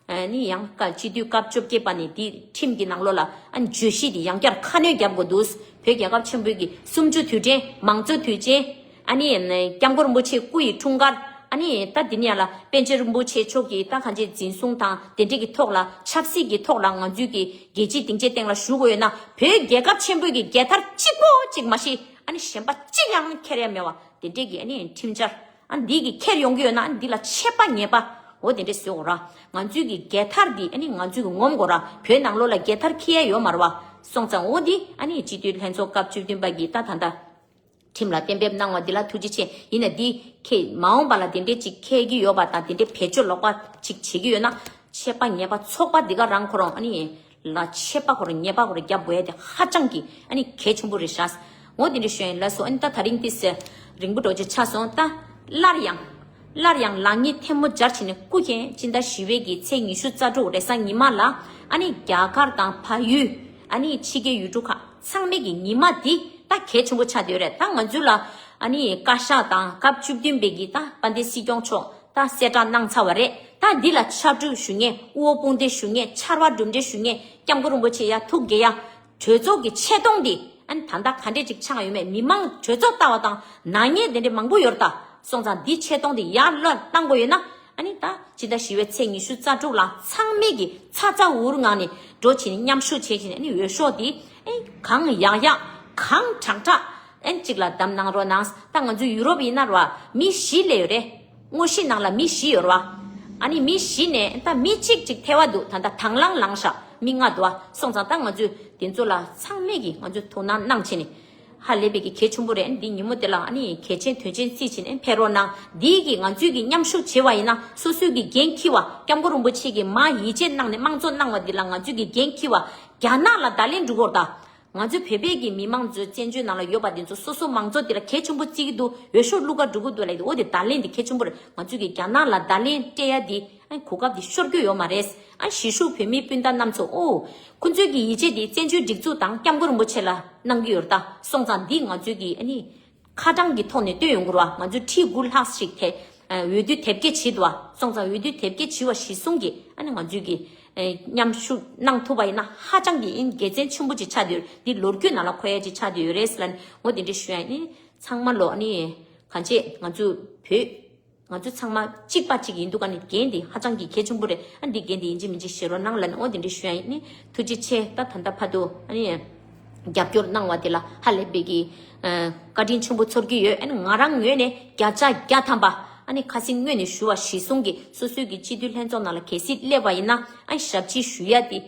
ཨ་ནི་ཡང་བཀའ་སྤྱི་འཐུས་སྐབས་བཅོ་བརྒྱད་པ་ནས་འདི་ཁྲིམས་ཀྱི་ནང་ལོགས་ལ་ཨ་ནི་བརྗོད་གཞི་དེ་ཡང་བསྐྱར་ཁ་སྣོན་རྒྱབ་དགོས་འདུག་བོད་རྒྱལ་ཁབ་ཆེན་པོའི་གི་གསུམ་བཅུ་དུས་དྲན་མང་གཙོ་དུས་ཆེན། ཨ་ནི་སྐྱབས་མགོན་རིན་པོ་ཆེ་སྐུ་ཡི་འཁྲུངས་སྐར། ཨ་ནི་ད་འདི་ནས་ཡང་ལ་པཎ་ཆེན་རིན་པོ་ཆེ་མཆོག་གིས་ད་གང་ཅི་འཛིན་བཟུང་དང་དེ་འདྲས་ཀྱི་ཐོག་ལ་ཆབ་སྲིད་ཀྱི་ཐོག་ལ་ང་ཚོའི་གི་རྒྱལ་སྤྱིའི་སྡིངས་ཆའི་སྟེང་ལ་བཞུགས་དགོས་ཡོད་ན་བོད་རྒྱལ་ཁབ་ཆེན་པོའི་གི་རྒྱལ་དར་གཅིག་པོ་གཅིག་མ་གཞི་ཨ་ནི་གཞན་པ་གཅིག་ཡང་འཁྱེར་ཡ་མེད་པ་དེ་འདྲས་ཀྱི་ཨ་ནི་ཁྲིམས་འཆར་ཨ་འདི་གི་འཁྱེར་ཡོང་གི་ཡོད་ན་ཨ་ནི་འདི་ལ་ཆད་པ་ངེས་པ་འོ་དེ་འདྲས་བཟོ་དགོས་ར། ང་ཚོའི་གི་རྒྱལ་དར་འདི་ཨ་ནི་ང་ཚོའི་གི་ངོམ་དགོས་ར། བོད་ནང་ལོགས་ལ་རྒྱལ་དར་འཁྱེར་ཡ་ཡོད་མ་རེད་བ། སོང་ཙང་འོ་འདི་ཨ་ནི་སྤྱི་འཐུས་ལྷན་ཚོགས་སྐབས་བཅུ་བདུན་པ་གི་ད་ད་ད། ཁྲིམས་ལ་གཏན་འབེབས་གནང་བ་འདི་ལ་ཐུགས་རྗེ་ཆེ། ཡིན་ན་འདི་ཁྱེད་མ་འོངས་པ་ལ་དེ་འདྲས་ཅིག་འཁྱེར་གྱི་ཡོད་པ་དང་དེ་འདྲས་བེད་སྤྱོད་ལོག་པ་ཅིག་བྱེད་ཀྱི་ཡོད་ན་ཆད་པ་ངེས་པ་ཚོགས་པ་འདི་ག་རང་ཁོ་རང་ཨ་ནི་ལ་ཆད་པ་ཁོ་རང་ངེས་པ་ཁོ་རང་རྒྱབ་དགོས་ཡ་དེ་ཧ་ཅང་གི་ཨ་ནི་གལ་ཆེན་པོ་རེད་ཤག་འོ་དེ་འདྲས་ཞུ་ཡིན་ལགས་སོ། ཨ་ནི་ད་ད་རིང་ཏིས་རིང་པོ་འགྲོ་རྒྱུ་ཆགས་སོང་ད། སླར་ཡང་། སླར་ཡང་ལག་གཉིས་ཐལ་མོ་སྦྱར་བྱས་ནས་སྐུ་མཁྱེན་སྤྱི་ཟླ་བཞི་པའི་གི་ཚེས་ཉི་ཤུ་རྩ་དྲུག་རེས་གཟའ་ཉི་མ་ལ་ཨ་ནི་རྒྱ་གར་དང་བལ་ཡུལ་ཨ་ནི་ཕྱི་རྒྱལ་ཡུལ་གྲུ་ཁག་ཚང་མའི་གི་ཉི་མ་འདི་ད་གལ་ཆེན་པོ་ཆགས་བསྡད་ཡོད་རེད། ད་ང་ཚོ་ལ་ཨ་ནི་བཀའ་ཤག་དང་སྐབས་བཅུ་བདུན་པའི་གི་ད་དཔལ་ལྡན་སྲིད་སྐྱོང་མཆོག་ད་གསལ་བསྒྲགས་གནང་ཚར་བ་རེད། ད་འདི་ལ་ཕྱག་སྒྲུབ་ཞུ་མཁན་དབུ་བོ་དཔུང་སྡེ་ཞུ་མཁན་ཕྱར་བ་གྲུ་འདེགས་ཞུ་མཁན་སྐྱབས་མགོན་རིན་པོ་ཆེ་ཡ་ཐུགས་དགྱེས་ཡ། གྲོས་ཚོགས་ཀྱི་ཆེ་མཐོང་འདི་ཨ་ནི་ད་ལྟ་ག་འདྲས་ཅིག་ཆགས་ཡོད་མེད་མི་མང་གྲོས་ཚོགས་ལྟ་བ་དང་ནག་ཉེས་དེ་འདྲས་མང་པོ་ཡོད་རེད་ད། སོང་ཙང་འདི་ཆེ་མཐོང་འདི་ཡར་བློས་བཏང་དགོས་ཡོད་ན་ཨ་ནི་ད་སྤྱི་ཟླ་བཞི་པའི་ཚེས་ཉི་ཤུ་རྩ་དྲུག་ལ་ཚང་མས་ཀྱི་ཚ་ཚ་འུར་འུར་ངང་ནས་འགྲོ་བྱས་ནས་མཉམ་ཞུགས་བྱས་བྱས་ནས་ཨ་ནི་འོས་ཤོག་འདི་ཨེ་གང་ཡག་ཡག་གང་དྲག་དྲག་ཨེ་གཅིག་ལ་བདམས་གནང་རོགས་གནང་། ད་ང་ཚོ་ཡུ་རོབ་ཡིན་ན་ར་མི་བཞི་སླེབས་ཡོད་རེད། དངོས་གཞི་ནང་ལ་མི་བཞི་ཡོད་རེད་བ། ཨ་ནི་མི་བཞི་ནས་ད་མི་གཅིག་ཅིག་ཐལ་བ་འདུག་ད་ལྟ་དང་བླངས་ལངས་ཤག་མི་ལྔ་འདུག་བ། སོང་ཙང་ད་ང་ཚོས་དེ་ཚོ་ལ་ཚང་མས་ཀྱིས་ང་ཚོས་དོ་སྣང་གནང་བྱས་ནས་ཧ་ལས་པའི་གི་གལ་ཆེན་པོ་རེད། འདི་ཉིན་མོ་དེ་ལ་ཨ་ནི་གལ་ཆེན་དོན་ཆེན་བརྩིས་བྱས་ནས་ཕེབས་རོགས་གནང་། འདིའི་གི་ང་ཚོས་ཀྱི་མཉམ་ཞུགས་བྱེད་པ་ཡིན་ན་སོ་སོའི་གི་འགན་འཁྱེར་བ་སྐྱབས་མགོན་རིན་པོ་ཆེ་གི་མ་ཡིད་ཆེས་གནང་ནས་དམངས་གཙོ་གནང་བ་འདི་ལ་ང་ཚོས་ཀྱི་འགན་འཁྱེར་བ་རྒྱ་ནག་ལ་བརྡ་ལན་འགྲོ་གི་ཡོད་རེད་ད། ང་ཚོ་བོད་པའི་གི་མི་མང་ཚོའི་བཙན་བྱོལ་ནང་ལ་ཡོད་པ་དེ་ཚོ་སོ་སོ་མང་ཚོགས་དེ་ལ་གལ་ཆེན་པོ་བརྩི་གི་འདུག་འོས་ཤོག་བླུག་ག་འགྲོ་གི་འདུག་ལབ་ཡོད་དེ། འོ་དེ་བརྡ་ལན་དེ་གལ་ཆེན་པོ་རེད། ང་ཚོས་གི་རྒྱ་ནག་ལ་བརྡ་ལན་སྤྲད་ཡ་དེ་ཨ་གོ་སྐབས་དེ་ཤོར་རྒྱུ་ཡོད་མ་རེད། ཨ་གཞིས་བཞུགས་བོད་མི་སྤུན་ཟླ་རྣམ་ཚོ། ཨོ། ཁོ་ཚོའི་གི་ཡིད་ཆེས་དེ་བཙན་བྱོལ་སྒྲིག་འཛུགས་དང་སྐྱབས་མགོན་རིན་པོ་ཆེ་ལ་གནང་གི་ཡོད་རེད་ད། སོང་ཙང་འདི་ང་ཚོས་གི་ཨ་ནི་ཁ་གྲངས་ཀྱི་ཐོག་ནས་སྟོན་ཡོང་གི་རེད་བ། ང་ཚོས་ཁྲི་དགུ་ལྷག་ཞིག་དེ་འོས་བསྡུ་དེབ་སྐྱེལ་བྱེད་འདུག་བ། སོང་ཙང་འོས་བསྡུ་དེབ་སྐྱེལ་བྱས་པ་གཞིར་བཟུང་གི་ཨ་ནི་ང་ཚོས་གི་མཉམ་ཞུགས་གནང་ཐུབ་པ་ཡིན་ན་ཧ་ཅང་གི་ཨིན་དགེ་མཚན་ཆེན་པོ་ཅིག་ཆགས་བསྡད་ཡོད་རེད། འདི་ལོ་རྒྱུས་ནང་ལ་འཁོད་ཡ་ཅིག་ཆགས་བསྡད་ཡོད་རེད་ཟེར་ལབ་ནས་འོ་དེ་འདྲ་ཞུ་ཡ་ཡིན། ཚང་མ་ལོ་ཨ་ནི་གང་བྱེད་ང་ཚོ་བོད། ང་ཚོ་ཚང་མ་གཅིག་པ་གཅིག་ཡིན་འདུག་ག་ནི་འགན་འདི་ཧ་ཅང་གི་གལ་ཆེན་པོ་རེད། ཨ་འདི་འགན་འདི་ཡིན་གཅིག་མིན་གཅིག་བཞེས་རོགས་གནང་ལབ་ནས་འོ་དེ་འདྲ་ཞུ་ཡ་ཡིན། ནི་ཐུགས་རྗེ་ཆེ། ད་ད་ལྟ་བར་དུ་ཨ་ནི་རྒྱབ་སྐྱོར་གནང་བ་དེ་ལ་ཧ་ལས་པའི་གི་ཨ་བཀའ་དྲིན་ཆེན་པོ་ཚོར་གྱི་ཡོད། ཨ་ནི་ང་རང་ངོས་ནས་བརྒྱ་ཆ་བརྒྱ་ཐམ་པ་ཨ་ནི་ཁ་སང་སྔོན་ནས་ཞུ་བ་གཞིར་བཟུང་གི་སོ་སོའི་གི་སྤྱི་འཐུས་ལྷན་ཚོགས་ནང་ལ་གལ་སྲིད་སླེབས་པ་ཡིན་ན་ཨ་ཞབས་ཕྱི་ཞུ་ཡ་དེ།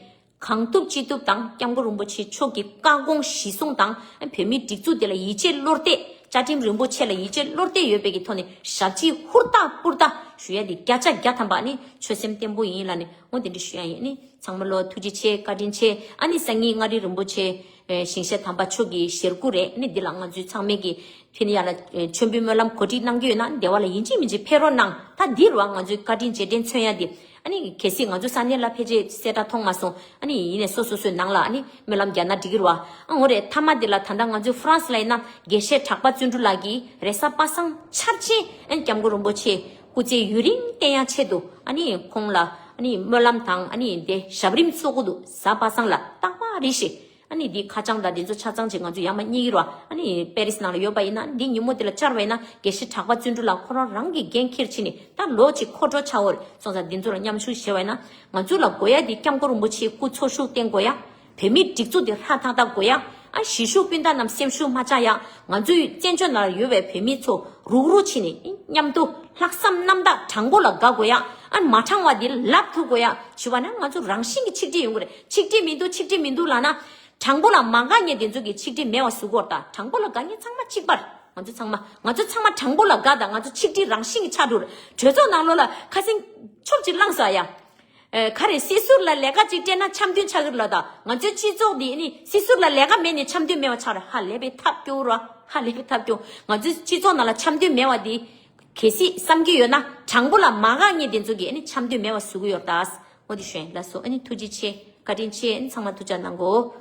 གང་ཐུབ་ཅི་ཐུབ་དང་སྐྱབས་མགོན་རིན་པོ་ཆེ་མཆོག་གི་བཀའ་དགོངས་གཞིར་བཟུང་དང་བོད་མིའི་སྒྲིག་འཛུགས་དེ་ལ་ཡིད་ཆེས་བློ་གཏད། བཅའ་ཁྲིམས་རིན་པོ་ཆེ་ལ་ཡིད་ཆེས་བློ་གཏད་ཡོད་པའི་གི་ཐོག་ནས་ཞབས་ཕྱི་ཧུར་ཐག་ཧུར་ཐག་ཞུ་ཡ་དེ་བརྒྱ་ཆ་བརྒྱ་ཐམ་པ་ནི་ཆོད་སེམས་བརྟན་པོ་ཡིན་ལབ་ནས་འོ་དེ་འདྲ་ཞུ་ཡ་ཡིན། ནི་ཚང་མ་ལོ་ཐུགས་རྗེ་ཆེ། བཀའ་དྲིན་ཆེ། ཨ་ནི་སང་ཉིན་མངའ་རིས་རིན་པོ་ཆེ་ཞིང་གཤེགས་དམ་པ་མཆོག་གི་ཞལ་སྐུ་རེད། ནི་འདི་ལ་ང་ཚོའི་ཚང་མས་གི་ཕི་ནི་ཡ་ལ་མཆོད་འབུལ་སྨོན་ལམ་གོ་སྒྲིག་གནང་གི་ཡོད་ན་འདི་བ་ལ་ཡིན་གཅིག་མིན་གཅིག་ཕེབས་རོགས་གནང་། ད་འདི་རུ་ང་ཚོའི་བཀའ་དྲིན་རྗེས་དྲན་མཚོན་ཡ་འདི། ཨ་ནི་གལ་སྲིད་ང་ཚོ་ས་གནས་ལ་ཕལ་ཆེར་གསལ་བསྒྲགས་མཐོང་མ་སོང་། ཨ་ནི་ཡིན་ནའི་སོ་སོ་སོའི་ནང་ལ་ཨ་ནི་སྨོན་ལམ་རྒྱག་ན་འགྲིག་གི་རེད་བ། ཨ་འོ་རེད། མཐའ་མ་འདི་ལ་ད་ལྟ་ང་ཚོའི་ཧྥ་རན་སི་ལ་ཡིན་ན་དགེ་བཤེས་གྲགས་པ་བརྩོན་འགྲུས་ལགས་ཀྱིས་རེས་གཟའ་པ་སངས་འཆར་ཅན་ཨ་ནི་སྐྱབས་མགོན་རིན་པོ་ཆེ་སྐུ་ཚེ་ཡུན་རིང་བརྟན་ཡ་ཆེད་དུ་ཨ་ནི་ཁོང་ལ་ཨ་ནི་སྨོན་ལམ་དང་ཨ་ནི་དེ་ཞབས་རིམ་ཚོགས་ཀྱི་འདུག་གཟའ་པ་སངས་ལ་རྟག་པར་རེ་ཞིག་ཨ་ནི་འདི་ཁ་བྱང་དང་འདི་ཚོ་ཆ་ཚང་ཅིག་ང་ཚོ་ཡར་མར་རྙེད་ཀྱི་རེད་བ། ཨ་ནི་པེ་རིས་ནང་ལ་ཡོད་པ་ཡིན་ན་འདི་ཉིན་མོ་དེ་ལ་བཅར་བ་ཡིན་ན་དགེ་བཤེས་གྲགས་པ་བརྩོན་འགྲུས་ལགས་ཁོ་རང་རང་གི་འགན་འཁྱེར་ཕྱིན་ནས་ད་ལོ་གཅིག་འཁོར་འགྲོ་ཆགས་ཡོད་རེད། སོང་ཙང་འདི་ཚོ་ལ་མཉམ་ཞུགས་བྱས་པ་ཡིན་ན་ང་ཚོ་ལ་དགོས་ཡ་འདི་སྐྱབས་མགོན་རིན་པོ་ཆེའི་སྐུ་འཚོ་བཞུགས་བརྟན་དགོས་ཡ། བོད་མིའི་སྒྲིག་འཛུགས་འདི་ཧྲ་ཐག་ཐག་དགོས་ཡ། ཨ་གཞིས་བཞུགས་སྤུན་ཟླ་རྣམས་སེམས་ཤུགས་མ་ཆག་ཡ། ང་ཚོའི་བཙན་བྱོལ་ནང་ལ་ཡོད་པའི་བོད་མི་ཚོ་རུག་རུག་བྱས་ནས་མཉམ་དུ་ལྷག་བསམ་རྣམ་དག་དྲང་པོ་ལ་དགའ་དགོས་ཡ། ཨ་མ་དྲང་བ་འདི་ལབ་ཐུབ་དགོས་ཡ། བྱས་པ་ན་ང་ཚོ་རང་བཞིན་གྱི་ཆིག་སྒྲིལ་ཡོང་གི་རེད། ཆིག་སྒྲིལ་མི་འདུག་ཆིག་སྒྲིལ་མི་འདུག་ལབ་ན། དྲང་པོ་ལ་མ་དགའ་མཁན་དེ་ཚོ་གི་ཆིག་སྒྲིལ་མེད་པ་བཟོ་དགོས་རེད་ད། དྲང་པོ་ལ་དགའ་མཁན་ཚང་མ་གཅིག་པ་རེད། ང་ཚོ་ཚང་མ་ང་ཚོ་ཚང་མ་དྲང་པོ་ལ་དགའ་དང་ང་ཚོ་ཆིག་སྒྲིལ་རང་བཞིན་གྱི་ཆགས་འགྲོ་རེད། གྲོས་ཚོགས་ནང་ལོགས་ལ་ཁ་སང་ཆོབ་ཅིག་བླངས་སོང་ཡ། ཨེ་ག་རེ་སྲིད་ཟུར་ལ་ལས་ཀ་ཅིག་སྤྲད་ན་འཆམ་མཐུན་ཆགས་ཀྱི་རེད་ལབ་ད། ང་ཚོའི་སྤྱི་ཚོགས་འདི་ནི་སྲིད་ཟུར་ལ་ལས་ཀ་མེད་ནས་འཆམ་མཐུན་མེད་པ་ཆགས་རེད། ཧ་ལས་པའི་ཐབས་སྐྱོ་ར། ཧ་ལས་པའི་ཐབས་སྐྱོ། ང་ཚོའི་སྤྱི་ཚོགས་ནང་ལ་འཆམ་མཐུན་མེད་པ་འདི་གལ་སྲིད་བསམ་གྱི་ཡོད་ན་དྲང་པོ་ལ་མ་དགའ་མཁན་དེ་ཚོ་གིས་ཨ་ནི་འཆམ་མཐུན་མེད་པ་བཟོ་གི་ཡོད་རེད་ད། འོ་དེ་ཞུ་ཡིན། ལགས་སོ། ཨ་ནི་ཐུགས་རྗེ་ཆེ། བཀའ་དྲིན་ཆེ། ཨ་ནི་ཚང་མ་ཐུགས་ཅག་གནང་གོ།